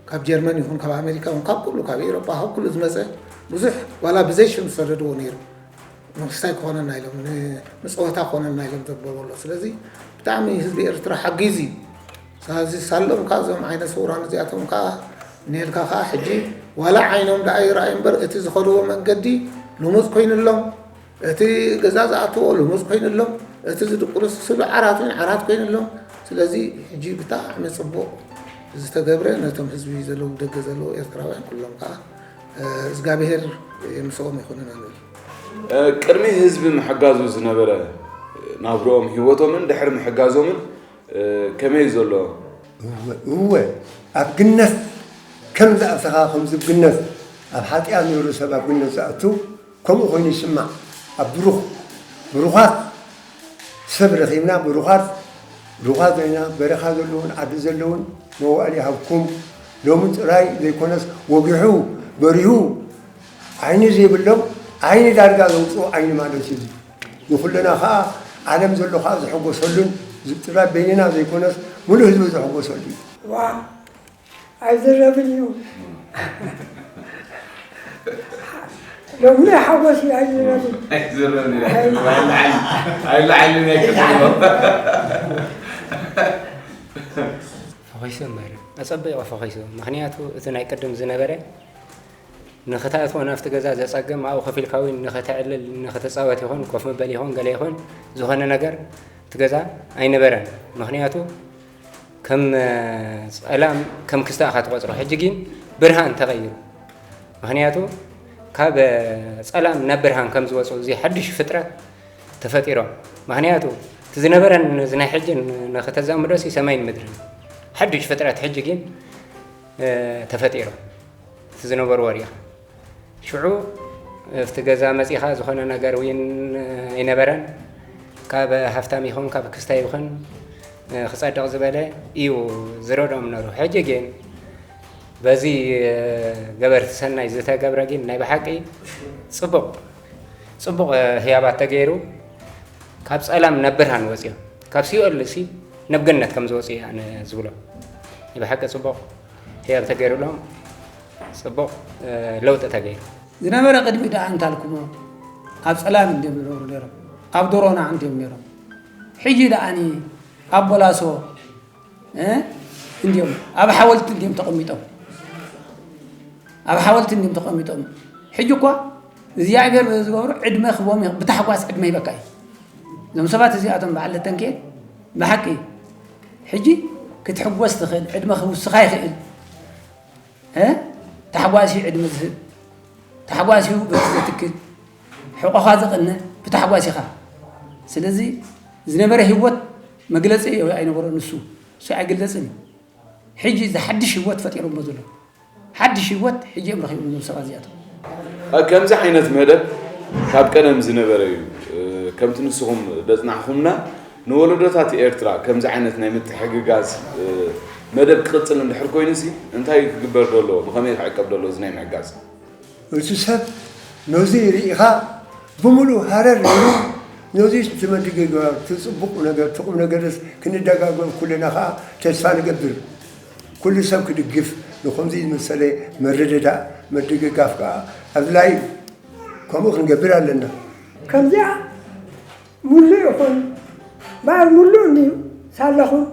ካብ ጀርመን ይኹን ካብ ኣሜሪካ ይኹን ካብ ኩሉ ካብ ኤውሮጳ ካብ ኩሉ ዝመጸ ብዙሕ ዋላ ብዘይ ሽም ዝሰደድዎ ነይሩ። መንግስታይ ክኾነና ኢሎም ን-፣ ንጸወታ ክኾነና ኢሎም ዘበሉ ኣሎ። ስለዚ ብጣዕሚ ህዝቢ ኤርትራ ሓጊዙ እዩ። ሳዚ ሳሎም ከኣ እዞም ዓይነ ስውራን እዚኣቶም ከኣ ኔልካ ከኣ ሕጂ ዋላ ዓይኖም ደኣ ይረኣዩ እምበር እቲ ዝኸድዎ መንገዲ ልሙጽ ኮይኑሎም፣ እቲ ገዛ ዝኣትዎ ልሙጽ ኮይኑሎም፣ እቲ ዝድቅሉ ስሉ ዓራት እውን ዓራት ኮይኑሎም። ስለዚ ሕጂ ብጣዕሚ ጽቡቕ ዝተገብረ ነቶም ህዝቢ ዘለዉ ደገ ዘለዉ ኤርትራውያን ኩሎም ከኣ እግዚኣብሔር ምስኦም ይኹን ኢና ንብል። ቅድሚ ህዝቢ ምሕጋዙ ዝነበረ ናብርኦም ህይወቶምን ድሕሪ ምሕጋዞምን ከመይ ዘሎ? እወ፣ እወ፣ ኣብ ግነት ከም ዝኣተኻ ከምዚ ግነት ኣብ ሓጢኣት ነይሩ ሰብ ኣብ ግነት ዝኣቱ ከምኡ ኮይኑ ይስማዕ። ኣብ ብሩኽ ብሩኻት ሰብ ረኺብና፣ ብሩኻት ድኻ ዘይና በረኻ ዘለውን ዓዲ ዘለውን መዋእል ይሃብኩም። ሎሚ ጥራይ ዘይኮነስ ወጊሑ በሪሁ ዓይኒ ዘይብሎም ዓይኒ ዳርጋ ዘውፅኡ ዓይኒ ማለት እዩ። ንኹልና ከዓ ዓለም ዘሎ ከዓ ዝሕጎሰሉን ጥራይ በይንና ዘይኮነስ ሙሉእ ህዝቢ ዝሕጎሰሉ እዩ። ኣይዝረብን እዩ። ሎሚ ናይ ሓጎስ እዩ ኣይዝረብን። ኣይዝረብን እዩ። ኣይልዓልን ናይ ከተማ። ፈኺሱ እምበር ኣጸቢቑ ፈኺሱ። ምኽንያቱ እቲ ናይ ቅድም ዝነበረ ንኽትኣትዎ ናብቲ ገዛ ዘጸግም ኣብኡ ኮፍ ኢልካ እውን ንኽተዕልል ንኽትጻወት ይኹን ኮፍ መበሊ ይኹን ገለ ይኹን ዝኾነ ነገር እቲ ገዛ ኣይነበረን። ምኽንያቱ ከም ጸላም ከም ክስተ ኢኻ ትቖጽሮ። ሕጂ ግን ብርሃን ተቐይሩ። ምኽንያቱ ካብ ጸላም ናብ ብርሃን ከም ዝወጹ እዚ ሓድሽ ፍጥረት ተፈጢሮም። ምኽንያቱ እቲ ዝነበረን እዚ ናይ ሕጂ ንኽተዛምዶሲ ሰማይን ምድርን ሓድሽ ፍጥረት ሕጂ ግን ተፈጢሩ። እቲ ዝነበርዎ ሪኢኻ ሽዑ ኣብቲ ገዛ መጺኻ ዝኾነ ነገር እውን ኣይነበረን። ካብ ሃፍታም ይኹን ካብ ክስታይ ይኹን ክጸድቕ ዝበለ እዩ ዝረድኦም ነሩ። ሕጂ ግን በዚ ገበርቲ ሰናይ ዝተገብረ ግን ናይ ብሓቂ ጽቡቕ ጽቡቕ ህያባት ተገይሩ ካብ ጸላም ናብ ብርሃን ወጺኦም ካብ ሲኦል ሲ ናብ ገነት ከም ዝወጹ እየ ኣነ ዝብሎ። ናይ ብሓቂ ጽቡቕ ህያብ ተገይሩሎም ጽቡቕ ለውጢ ተገይሩ። ዝነበረ ቅድሚ ደኣ እንታልኩሞ ኣብ ጸላም እንድዮም ዝነብሩ ነይሮም፣ ኣብ ዶሮና እንድዮም ነይሮም። ሕጂ ደኣኒ ኣብ ቦላሶ እ እንድዮም ኣብ ሓወልቲ እንድዮም ተቐሚጦም፣ ኣብ ሓወልቲ እንድዮም ተቐሚጦም። ሕጂ እኳ እግዚኣብሔር በዚ ዝገብሮ ዕድመ ክቦም ብታሕጓስ ዕድመ ይበካ እዩ። እዞም ሰባት እዚኣቶም በዓል ለተንኬ ብሓቂ ሕጂ ክትሕጎስ ትኽእል ዕድመ ክውስኻ ይኽእል። ታሕጓስ እዩ ዕድመ ዝህብ፣ ታሕጓስ እዩ በቲ ዘትክል፣ ሕቆኻ ዘቕንዕ ብታሕጓስ ኢኻ። ስለዚ ዝነበረ ህይወት መግለጺ ኣይነበሮን ንሱ፣ እሱ ኣይግለጽን እዩ። ሕጂ እዚ ሓድሽ ህይወት ፈጢሮሞ ዘለዉ ሓድሽ ህይወት ሕጂ እዮም ረኺቦም እዞም ሰባት እዚኣቶም። ከምዚ ዓይነት መደብ ካብ ቀደም ዝነበረ እዩ። ከምቲ ንስኹም ዘጽናሕኹምና ንወለዶታት ኤርትራ ከምዚ ዓይነት ናይ ምትሕግጋዝ መደብ ክቕጽል እንድሕር ኮይኑሲ እንታይ ክግበር ዶ ኣለዎ? ብኸመይ ክዕቀብ ዶ ኣለዎ እዚ ናይ ምሕጋዝ? እቲ ሰብ ነዚ ርኢኻ ብምሉእ ሃረር ኢሉ ነዚ እቲ መድግጋፍ እቲ ጽቡቕ ነገር እቲ ቁም ነገርስ ክንደጋገፍ ኩልና ኸኣ ተስፋ ንገብር። ኩሉ ሰብ ክድግፍ ንኸምዚ ዝመሰለ ምርድዳእ ምድግጋፍ ከኣ ኣድላዪ እዩ። ከምኡ ክንገብር ኣለና። ከምዚኣ ሙሉእ ይኹን በዓል ሙሉእ እንድዩ ሳለኹም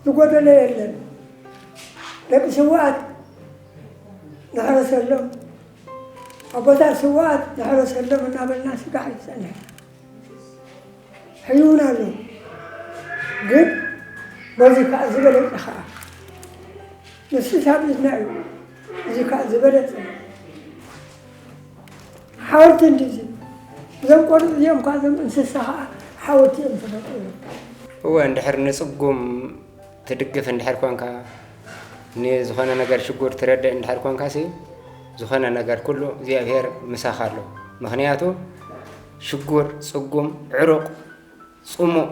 ዝጎደለ የለን። ደቂ ስውኣት ንሕረሰሎም ኣቦታት ስውኣት ንሕረሰሎም እናበልና ስጋዕ እዩ ዝጸንሐ። ሕዩና ኣለዉ ግን በዚ ከዓ ዝበለጸ ከዓ ንሱ ሳብ ኢድና እዩ። እዚ ከዓ ዝበለጸ ሓወልቲ እንድዚ እዞም ቆርፅ እዚኦም ከዓ እዞም እንስሳ ከዓ ሓወልቲ እዮም ተፈጢሮም። እወ እንድሕር ንፅጉም ትድግፍ እንድሕር ኮንካ ንዝኾነ ነገር ሽጉር ትረድእ እንድሕር ኮንካ ሲ ዝኾነ ነገር ኩሉ እግዚኣብሔር ምሳኻ ኣሎ። ምኽንያቱ ሽጉር ፅጉም ዕሩቕ ፅሙእ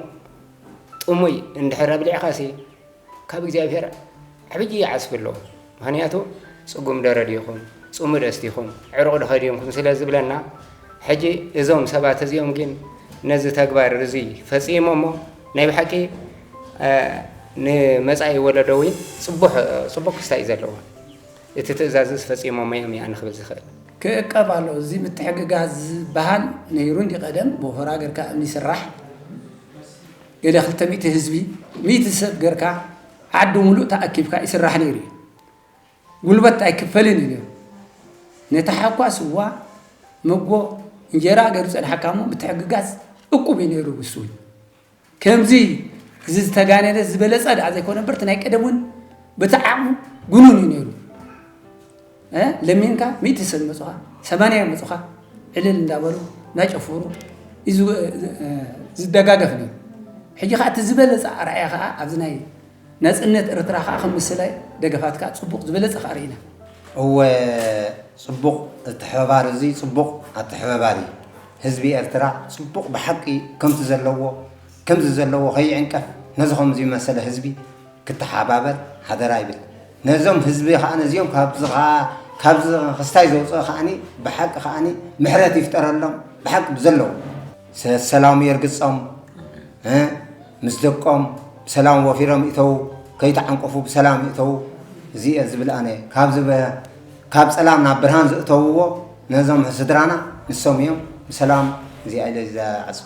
ጥሙይ እንድሕር ኣብሊዕኻ ሲ ካብ እግዚኣብሔር ዓብዪ ዓስቢ ኣለዎ። ምኽንያቱ ፅጉም ደረድ ይኹን ጽሙድ ኣስቲኹም ዕሩቕ ዶ ከዲምኩም ስለ ዝብለና፣ ሕጂ እዞም ሰባት እዚኦም ግን ነዚ ተግባር እዚ ፈጺሞሞ ናይ ብሓቂ፣ እ፣ ንመጻኢ ወለዶ እውን ጽቡሕ፣ ጽቡቕ ክስታይ እዩ ዘለዎ። እቲ ትእዛዝስ ፈጺሞሞ እዮም እየ ኣነ ክብል ዝኽእል። ክእቀብ ኣሎ። እዚ ምትሕግጋዝ ዝበሃል ነይሩ እንዲ ቀደም፣ ብወፈራ ጌርካ እምኒ ይስራሕ። ገለ ክልተ ሚእቲ ህዝቢ፣ ሚእቲ ሰብ ጌርካ፣ ዓዲ ሙሉእ ተኣኪብካ ይስራሕ ነይሩ እዩ። ጉልበት ኣይክፈልን እዩ ነይሩ። ነቲ ሓኳ ስዋ፣ መጎ፣ እንጀራ ገይሩ ጸንሓካ እሞ ምትሕግጋዝ እቁብ እዩ ነይሩ ብሱ እውን። ከምዚ እዚ ዝተጋነነ ዝበለጸ ደኣ ዘይኮነ እምበር፣ እቲ ናይ ቀደም እውን በቲ ዓቕሙ ግኑን እዩ ነይሩ። እ፣ ለሚንካ ሚእቲ ሰብ መጹኻ፣ ሰማንያ መጹኻ፣ ዕልል እንዳበሉ፣ እንዳጨፈሩ እዩ ዝ-፣ እ፣ ዝደጋገፍ ነይሩ። ሕጂ ኸዓ እቲ ዝበለጸ ኣርኣያ ኸዓ ኣብዚ ናይ ናጽነት ኤርትራ ኸዓ ከም ምስላይ ደገፋት ከኣ ጽቡቕ ዝበለጸ ኸዓ ርኢና። እወ፣ ጽቡቕ ኣተሐባባሪ፣ እዚ ጽቡቕ ኣተሐባባሪ። ህዝቢ ኤርትራ ጽቡቕ ብሓቂ ከምቲ ዘለዎ፣ ከምዚ ዘለዎ ከይዕንቀፍ፣ ነዚ ከምዚ መሰለ ህዝቢ ክተሓባበር ሓደራ ይብል። ነዞም ህዝቢ ኸዓ፣ ነዚኦም ካብዚ ኸዓ፣ ካብዚ ክስታይ ዘውፅኦ ኸዓኒ፣ ብሓቂ ኸዓኒ ምሕረት ይፍጠረሎም፣ ብሓቂ ብዘለዎ። ሰ-፣ ሰላሙ የርግጾም፣ እ፣ ምስ ደቆም ብሰላም ወፊሮም ይእተዉ፣ ከይተዓንቀፉ ብሰላም ይእተዉ። እዚ እየ ዝብል ኣነ። ካብ ዝበ-፣ ካብ ጸላም ናብ ብርሃን ዘእተውዎ ነዞም ስድራና ንሶም እዮም። ብሰላም እዚኣ ኢለ ዝዓጹ።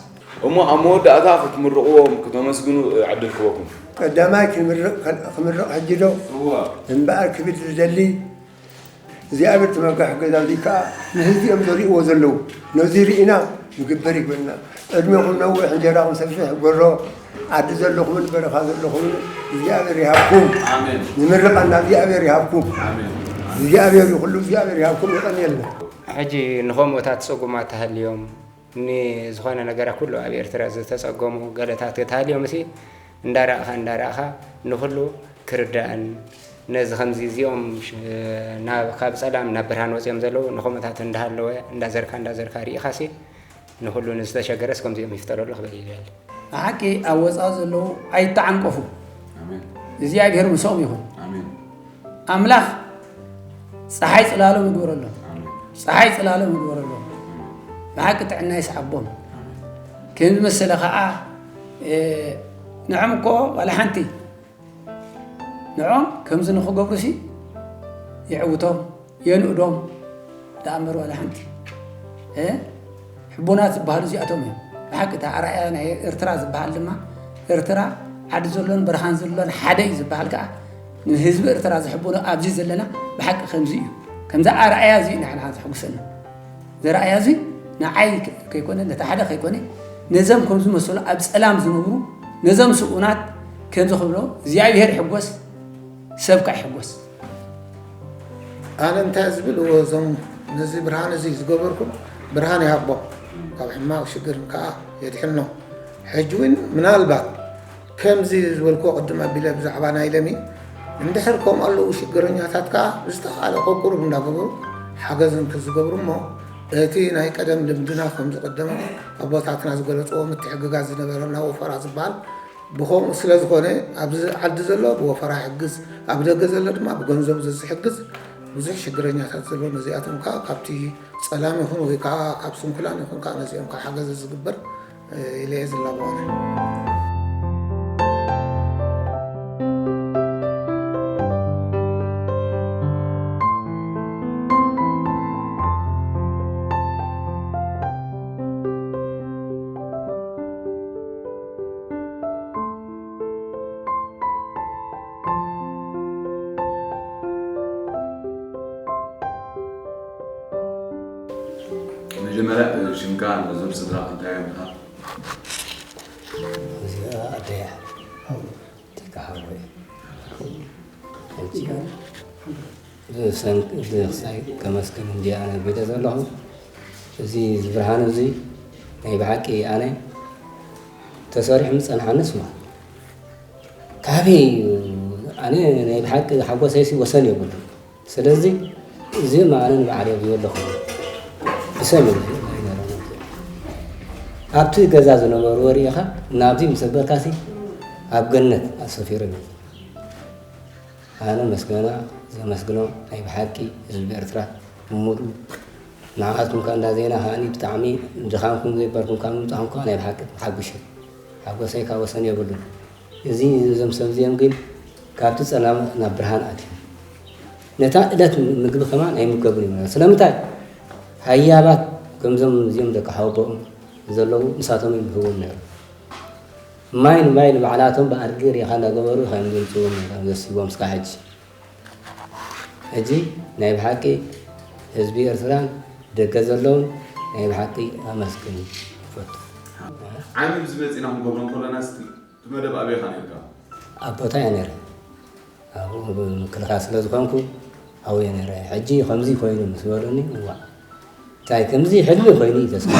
እሞ ኣብ መወዳእታ ክትምርቕዎም፣ ክተመስግኑ ዕድል ክበኩም። ቀዳማይ ክንምርቕ፣ ክምርቕ ሕጂ ዶ? እዋ። እምበኣር ክብል ዝደሊ እግዚኣብሔር ተመካሒ ገዛ፣ እዚ ከኣ ንህዝቢ እዮም ዘርእይዎ ዘለዉ። ነዚ ርኢና ንግበር ይግበርና። ዕድሜኹም ነዊሕ፣ እንጀራኹም ሰፊሕ፣ ጎሮ ዓዲ ዘለኹምን በረኻ ዘለኹምን እግዚኣብሔር ይሃብኩም። ኣሜን። ንምርቓና እግዚኣብሔር ይሃብኩም። ኣሜን። እግዚኣብሔር ይኹሉ፣ እግዚኣብሔር ይሃብኩም። የቐንየልና። ሕጂ ንኸምኡታት ጽጉማት ተሃልዮም፣ ንዝኾነ ነገራት ኩሉ ኣብ ኤርትራ ዝተጸገሙ ገለታት ተሃልዮም፣ እሲ እንዳረኣኻ፣ እንዳረኣኻ ንኹሉ ክርዳእን፣ ነዚ ከምዚ እዚኦም ሽ-፣ ናብ፣ ካብ ጸላም ናብ ብርሃን ወጺኦም ዘለዉ ንኸምኡታት እንዳሃለወ፣ እንዳዘርካ፣ እንዳዘርካ ርኢኻሲ፣ ንኹሉ ንዝተሸገረስ ከምዚኦም ይፍጠረሉ ክብል ይደሊ። ብሓቂ ኣብ ወጻኢ ዘለዉ ኣይተዓንቀፉ። ኣሜን። እግዚኣብሔር ምስኦም ይኹን። ኣሜን። ኣምላኽ ጸሓይ ጽላሎም ይግበረሎም። ኣሜን። ጸሓይ ጽላሎም ይግበረሎም። ኣሜን። ብሓቂ ጥዕና ይስዓቦም። ኣሜን። ከም ዝመሰለ ኸኣ፣ እ፣ ንዖም እኮ ዋላ ሓንቲ፣ ንዖም ከምዚ ንኽገብሩሲ ይዕውቶም፣ የንእዶም ደኣ እምበር ዋላ ሓንቲ። እ፣ ሕቡናት ዝበሃሉ እዚኣቶም እዮም። ብሓቂ እቲ ኣርኣያ ናይ ኤርትራ ዝበሃል ድማ፣ ኤርትራ ዓዲ ዘሎን በረኻን ዘሎን ሓደ እዩ ዝበሃል ከኣ፣ ንህዝቢ ኤርትራ ዝሕብኖ ኣብዚ ዘለና ብሓቂ ከምዚ እዩ። ከምዚ ኣርኣያ እዚ እዩ ንሕና ዘሕጉሰና። ዘረኣያ እዚ ንዓይ ከ-፣ ከይኮነ፣ ነቲ ሓደ ከይኮነ፣ ነዞም ከም ዝመሰሉ ኣብ ጸላም ዝነብሩ፣ ነዞም ስኡናት ከምዚ ክብሎ፣ እግዚኣብሔር ይሕጎስ፣ ሰብካ ይሕጎስ። ኣነ እንታይ ዝብል፣ እዞም ነዚ ብርሃን እዚ ዝገበርኩም ብርሃን ይሃቦም፣ ካብ ሕማቕ ሽግርን ከኣ የድሕኖም። ሕጂ እውን ምናልባት ከምዚ ዝበልክዎ ቅድም ኣቢለ ብዛዕባ ናይ ለሚ፣ እንድሕር ከምኡ ኣለዉ ሽግረኛታት ከኣ ብዝተኻእለ ከቁርብ እንዳገበሩ ሓገዝ እንክዝገብሩ እሞ፣ እቲ ናይ ቀደም ልምድና ከም ዝቐደመ ኣቦታትና ዝገለጽዎ ምትሕግጋዝ ዝነበረና ወፈራ ዝበሃል ብኸምኡ ስለ ዝኾነ፣ ኣብዚ ዓዲ ዘሎ ብወፈራ ይሕግዝ፣ ኣብ ደገ ዘሎ ድማ ብገንዘብ ዘዝሕግዝ ብዙሕ ሽግረኛታት ዘሎ፣ ነዚኣቶም ከኣ ካብቲ ጸላም ይኹን ወይ ከኣ ካብ ስንኩላን ይኹን ከኣ ነዚኦም ከኣ ሓገዝ ዝግበር ኢለ እየ ዝላበወን። መጀመርያ፣ ሽምካ ነዞም ስድራ እንታይ እዮም ኢኻ? እዚኣ ኣደይ እያ። ቲካ ሓወይ። ሕጂ ብሰንኪ፣ ብኽሳይ ከመስግን እንድየ ኣነ ኣቢለ ዘለኹ። እዚ ብርሃኑ እዚ ናይ ብሓቂ ኣነ ተሰሪሑ ምጸንሓንስ እሞ ካበይ እዩ? ኣነ ናይ ብሓቂ ሓጎሰይሲ ወሰን የብሉን። ስለዚ እዚ እሞ ኣነ ንባዕለይ ኣብዮ ኣለኹ። ብሰንኪ እዚ ኣይነበረን። ኣብቲ ገዛ ዝነበርዎ ርኢኻ ናብዚ ምስ ኣበልካሲ ኣብ ገነት ኣሰፊሩኒ። ኣነ መስገና ዘመስግኖ ናይ ብሓቂ ህዝቢ ኤርትራ ብምሉኡ ንዓኻትኩም ከኣ እንዳ ዜና ከኣኒ ብጣዕሚ ድኻምኩም ዘይበርኩም ካብ ምምጻኹም ከኣ ናይ ብሓቂ ተሓጒሰ። ሓጎሰይ ካብ ወሰን የብሉን። እዚ እዞም ሰብ እዚኦም ግን ካብቲ ጸላም ናብ ብርሃን ኣትዮም። ነታ ዕለት ምግቢ ከማን ኣይምገቡን እዮም። ስለምንታይ? ሃያባት ከምዞም እዚኦም ደቂ ሓወቦኦም ዘለዉ ንሳቶም እዮም ዝህቦም ነይሮም። ማይ ንማይ ንባዕላቶም ብኣድጊ ሪኻ እንዳገበሩ ኢኻ እዮም ዘምጽዎም ነይሮም ዘስይዎም እስካብ ሕጂ። ሕጂ ናይ ብሓቂ ህዝቢ ኤርትራን ደገ ዘለውን ናይ ብሓቂ ኣመስግን ይፈቱ። ዓሚ ምስ መጺና ክንገብሮ እንከለና እስቲ እቲ መደብ ኣበይ ኢኻ ነርካ? ኣብ ቦታ እየ ነይረ። ኣብኡ ምክልኻል ስለ ዝኾንኩ ኣብኡ እየ ነይረ። ሕጂ ከምዚ ኮይኑ ምስ በሉኒ፣ እዋእ፣ እንታይ ከምዚ ሕልሚ ኮይኑ እዩ ተስፋ።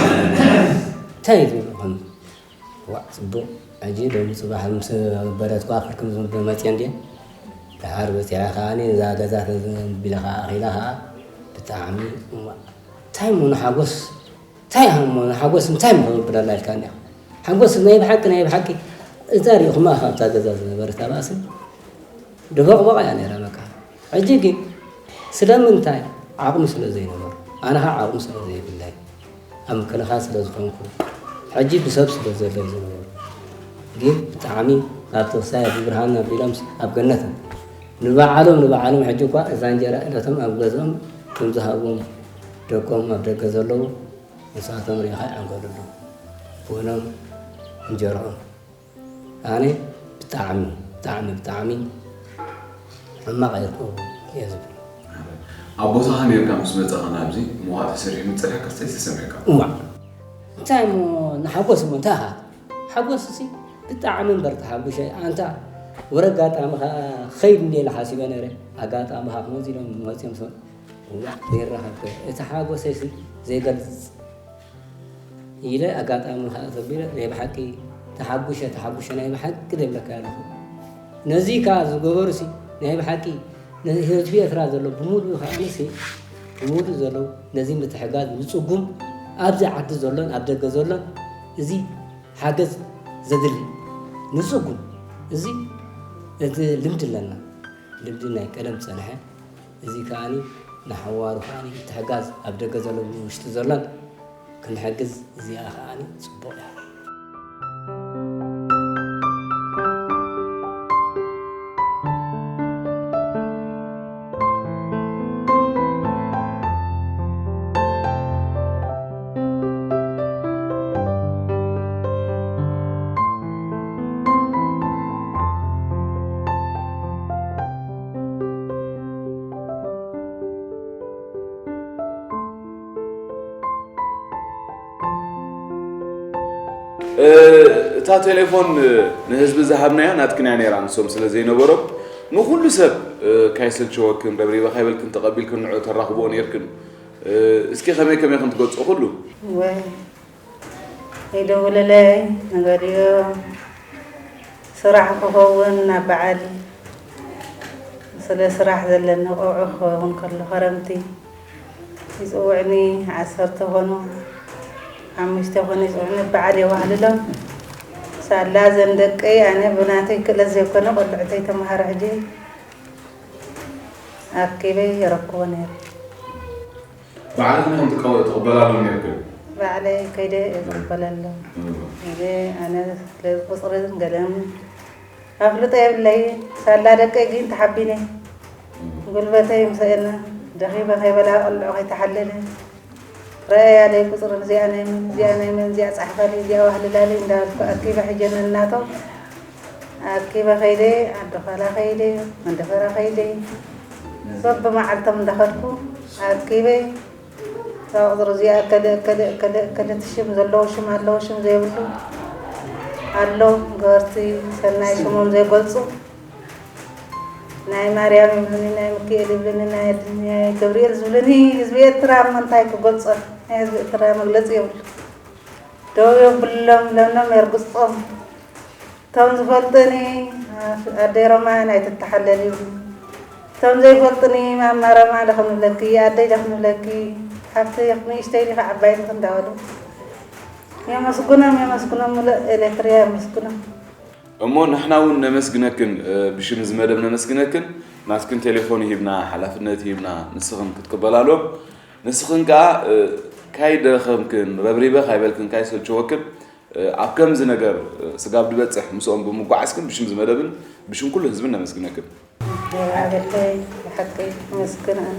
እንታይ እዩ ዝብሉ ከምዚ? ዋእ፣ ጽቡቕ። ሕጂ ሎሚ ጽባሕ ምስ በለትኳ ክርክም ዝብል መጽየ እንድየ። ደሓር በጺሐ ከኣ እዛ ገዛ ተዘንቢለ ከኣ ኣኺላ ከኣ ብጣዕሚ፣ ዋእ፣ እንታይ እሞ ንሓጎስ፣ እንታይ እሞ ንሓጎስ እንታይ እሞ ክብለላ ኢልካኒ ኢኻ። ሓጎስ ናይ ብሓቂ፣ ናይ ብሓቂ እዛ ሪእኹማ ካብታ ገዛ ዝነበረት ኣባእሲ ድበቕበቕ እያ ነይራ በቃ። ሕጂ ግን ስለምንታይ? ዓቕሚ ስለ ዘይነበሩ፣ ኣነ ኸዓ ዓቕሚ ስለ ዘይብለይ፣ ኣብ ምክልኻል ስለ ዝኾንኩ፣ ሕጂ ብሰብ ስለ ዘለይ ዝነበሩ፣ ግን ብጣዕሚ ካብቲ ክሳይ ኣብ ብርሃን ኣቢሎም ኣብ ገነት ንባዕሎም፣ ንባዕሎም ሕጂ እኳ እዛ እንጀራ እለቶም ኣብ ገዝኦም ከም ዝሃብዎም ደቆም ኣብ ደገ ዘለዉ ንሳቶም ርኢኻ ይዓንገሉሉ። ቡኖም፣ እንጀርኦም። ኣነ ብጣዕሚ፣ ብጣዕሚ፣ ብጣዕሚ ሕማቕ ኣይርከቡ እየ ዝብል። ኣብ ቦታኻ ነርካ ምስ መጻኻ ናብዚ፣ መዋእ ተሰሪሑ ምጽርሕካ እንታይ ተሰሚዕካ? እዋእ፣ እንታይ እሞ ንሓጎስ እሞ እንታይ ኢኻ? ሓጎስሲ ብጣዕሚ እምበር ተሓጒሰ። ኣንታ ወረ ኣጋጣሚ ኸኣ ክኸይድ እንድየ ኢለ ሓሲበ ነይረ። ኣጋጣሚ ኸኣ ከምዚ ኢሎም መጺኦም ሰብ እዋእ ዘይረኸብከ። እቲ ሓጎሰይሲ ዘይገልጽ ኢለ ኣጋጣሚ ኸኣ ተቢለ ናይ ብሓቂ ተሓጒሸ፣ ተሓጒሸ ናይ ብሓቂ ደብለካ ኣለኹ። ነዚ ከኣ ዝገበሩሲ ናይ ብሓቂ ነዚ ህዝቢ ኤርትራ ዘሎ ብምሉኡ ከኣ ንሲ ብምሉኡ ዘለዉ ነዚ ምትሕጋዝ ንጽጉም ኣብዚ ዓዲ ዘሎን ኣብ ደገ ዘሎን እዚ ሓገዝ ዘድሊ ንጽጉም እዚ እቲ ልምዲ ኣለና። ልምዲ ናይ ቀደም ዝጸንሐ እዚ ከኣኒ ንሓዋሩ ከኣኒ ምትሕጋዝ ኣብ ደገ ዘሎ ውሽጢ ዘሎን ክንሕግዝ እዚኣ ከኣኒ ጽቡቕ እያ። እ፣ እታ ቴሌፎን፣ እ፣ ንህዝቢ ዝሃብናያ ናትክን እያ ነይራ፣ ንሶም ስለ ዘይነበሮም ንኹሉ ሰብ፣ እ፣ ካይሰልቸወክን ረብሪበ ካይበልክን ተቐቢልክን ንዑ ተራኽብኦ ነይርክን። እ፣ እስኪ ከመይ ከመይ ከም ትገልጾ ኩሉ? ወይ፣ ይደውልለይ፣ ንገሊኦም ስራሕ ክኸውን ናብ በዓል፣ ስለ ስራሕ ዘለኒ ቆብዑ ክኸውን ከሎ፣ ከረምቲ ይጽውዕኒ፣ ዓሰርተ ኮኑ፣ ሓሙሽተ ኮኑ ይጽውዕኒ፣ በዓል የዋህልሎም። ሳላ እዘን ደቀይ፣ ኣነ ብናተይ ክእለት ዘይኮነ፣ ቆልዕተይ ተመሃሮ ሕጂ ኣኪበ የረክቦ ነይረ። ባዕልኽን ኢኽን ትቀ-፣ ትቕበላሎም ነይርክን? ባዕለይ ከይደ እየ ዝቕበለሎም። እም። ኢለ ኣነ ስለ ቁፅርን ገለን ኣፍልጦ የብለይን። ሳላ ደቀይ ግን ተሓቢነ። እም። ጉልበተይ ምሰአነ ደኺመ ከይበላ ቆልዑ ከይተሓለለ ረኣያለይ ቁፅርን እዚኣ ናይ መን፣ እዚኣ ናይ መን፣ እዚኣ ፃሕፋለይ፣ እዚኣ ዋህልላለይ እንዳበልኩ ኣኪበ ሕጀ ነናቶም ኣኪበ ከይደ፣ ዓዲ ኳላ ከይደ፣ መንደፈራ ከይደ፣ በብመዓልቶም እንዳኸድኩ ኣኪበ፣ እታ ቁፅሪ እዚኣ እከለ፣ እከለ፣ እከለ፣ እከለ፣ እቲ ሽም ዘለዎ ሽም ኣለዎ፣ ሽም ዘይብሉ ኣሎ፣ ገበርቲ ሰናይ ሽሞም ዘይገልፁ፣ ናይ ማርያም ይብሉኒ፣ ናይ ሚካኤል ይብሉኒ፣ ናይ፣ ናይ ገብርኤል ዝብሉኒ፣ ህዝቢ ኤርትራ እሞ እንታይ ክገልፆ፣ ናይ ህዝቢ ኤርትራ መግለፂ የብሉ። ደው የብሎም፣ ለምለም የርግጾም። እቶም ዝፈልጡኒ፣ ኣደይ ሮማን ኣይትተሓለሊ። እቶም ዘይፈልጡኒ፣ ማማ ሮማ ዶ ክንብለኪ፣ ኣደይ ዶ ክንብለኪ፣ ሓፍቲ ንእሽተይ ዲኺ ዓባይ ዲኺ እንዳበሉ የመስግኖም፣ የመስግኖም፣ ምሉእ ኤሌትርያ የመስግኖም። እሞ ንሕና እውን ነመስግነክን፣ እ፣ ብሽም እዚ መደብ ነመስግነክን። ናትክን ቴሌፎን ሂብና፣ ሓላፍነት ሂብና፣ ንስኽን ክትቅበላሎም። ንስኽን ከኣ ካይደኸምክን ረብሪበ ካይበልክን ካይሰልቸወክን ኣብ ከምዚ ነገር ስጋብ ድበጽሕ ምስኦም ብምጓዓዝክን ብሽም ዝመደብን ብሽም ኩሉ ህዝብን ነመስግነክን። ኣደተይ ብሓቂ መስግን ኣነ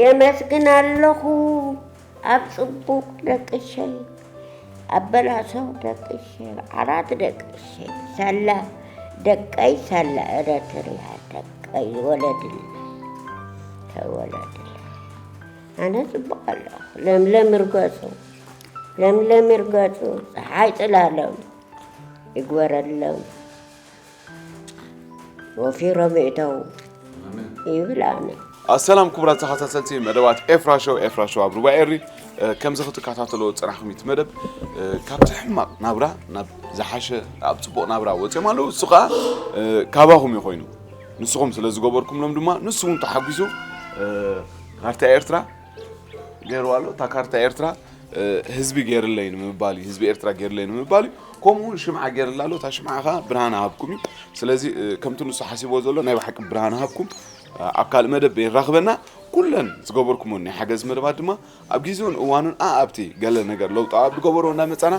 የመስግን ኣለኹ ኣብ ጽቡቕ ደቅሸይ ኣብ በላሶ ደቅሸይ ኣብ ዓራት ደቅሸይ ሳላ ደቀይ ሳላ ኤረትርያ ደቀይ ወለድለይ ተወለድለይ ኣነ ጽቡቕ ኣለኹ ለምለም ይርገጹ ለምለም ይርገጹ ጸሓይ ጽላሎም ይግበረሎም ወፊሮም ይእተው ይብል ኣነ። ኣሰላም ክቡራት ተኸታተልቲ መደባት ኤፍራ ሾው ኤፍራ ሾው ኣብ ሩባ ኤሪ ከምዚ ክትከታተሎ ዝጸናሕኩም እቲ መደብ ካብቲ ሕማቕ ናብራ ናብ ዝሓሸ ኣብ ጽቡቕ ናብራ ወጺኦም ኣለዉ እሱ ከዓ ካባኹም እዩ ኮይኑ ንስኹም ስለ ዝገበርኩምሎም ድማ ንሱ እውን ተሓጒሱ ካርታ ኤርትራ ገይርዋ ኣሎ እታ ካርታ ኤርትራ ህዝቢ ገይርለይ ንምባል እዩ ህዝቢ ኤርትራ ገይርለይ ንምባል እዩ ከምኡ እውን ሽምዓ ገይርላ ኣሎ እታ ሽምዓ ከዓ ብርሃን ሃብኩም እዩ ስለዚ ከምቲ ንሱ ሓሲቦ ዘሎ ናይ ብሓቂ ብርሃን ሃብኩም ኣብ ካልእ መደብ የራኽበና ኩለን ዝገበርኩሞ ናይ ሓገዝ መደባት ድማ ኣብ ግዜኡን እዋኑን ኣኣብቲ ገለ ነገር ለውጢ ኣብ ዝገበርዎ እንዳመፃና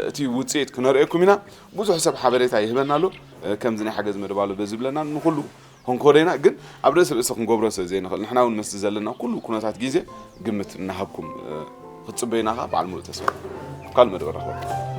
እቲ ውፅኢት ክነርእየኩም ኢና ብዙሕ ሰብ ሓበሬታ ይህበና ኣሎ ከምዚ ናይ ሓገዝ መደብ ኣሎ በዚ ብለና ንኩሉ ክንኮዶ ኢና ግን ኣብ ርእሲ ርእሲ ክንገብሮ ስለ ዘይንኽእል ንሕና እውን መስቲ ዘለና ኩሉ ኩነታት ግዜ ግምት እናሃብኩም ክትፅበዩና ከዓ በዓል ሙሉእ ተስፋ ካልእ መደብ ንራኸበኩም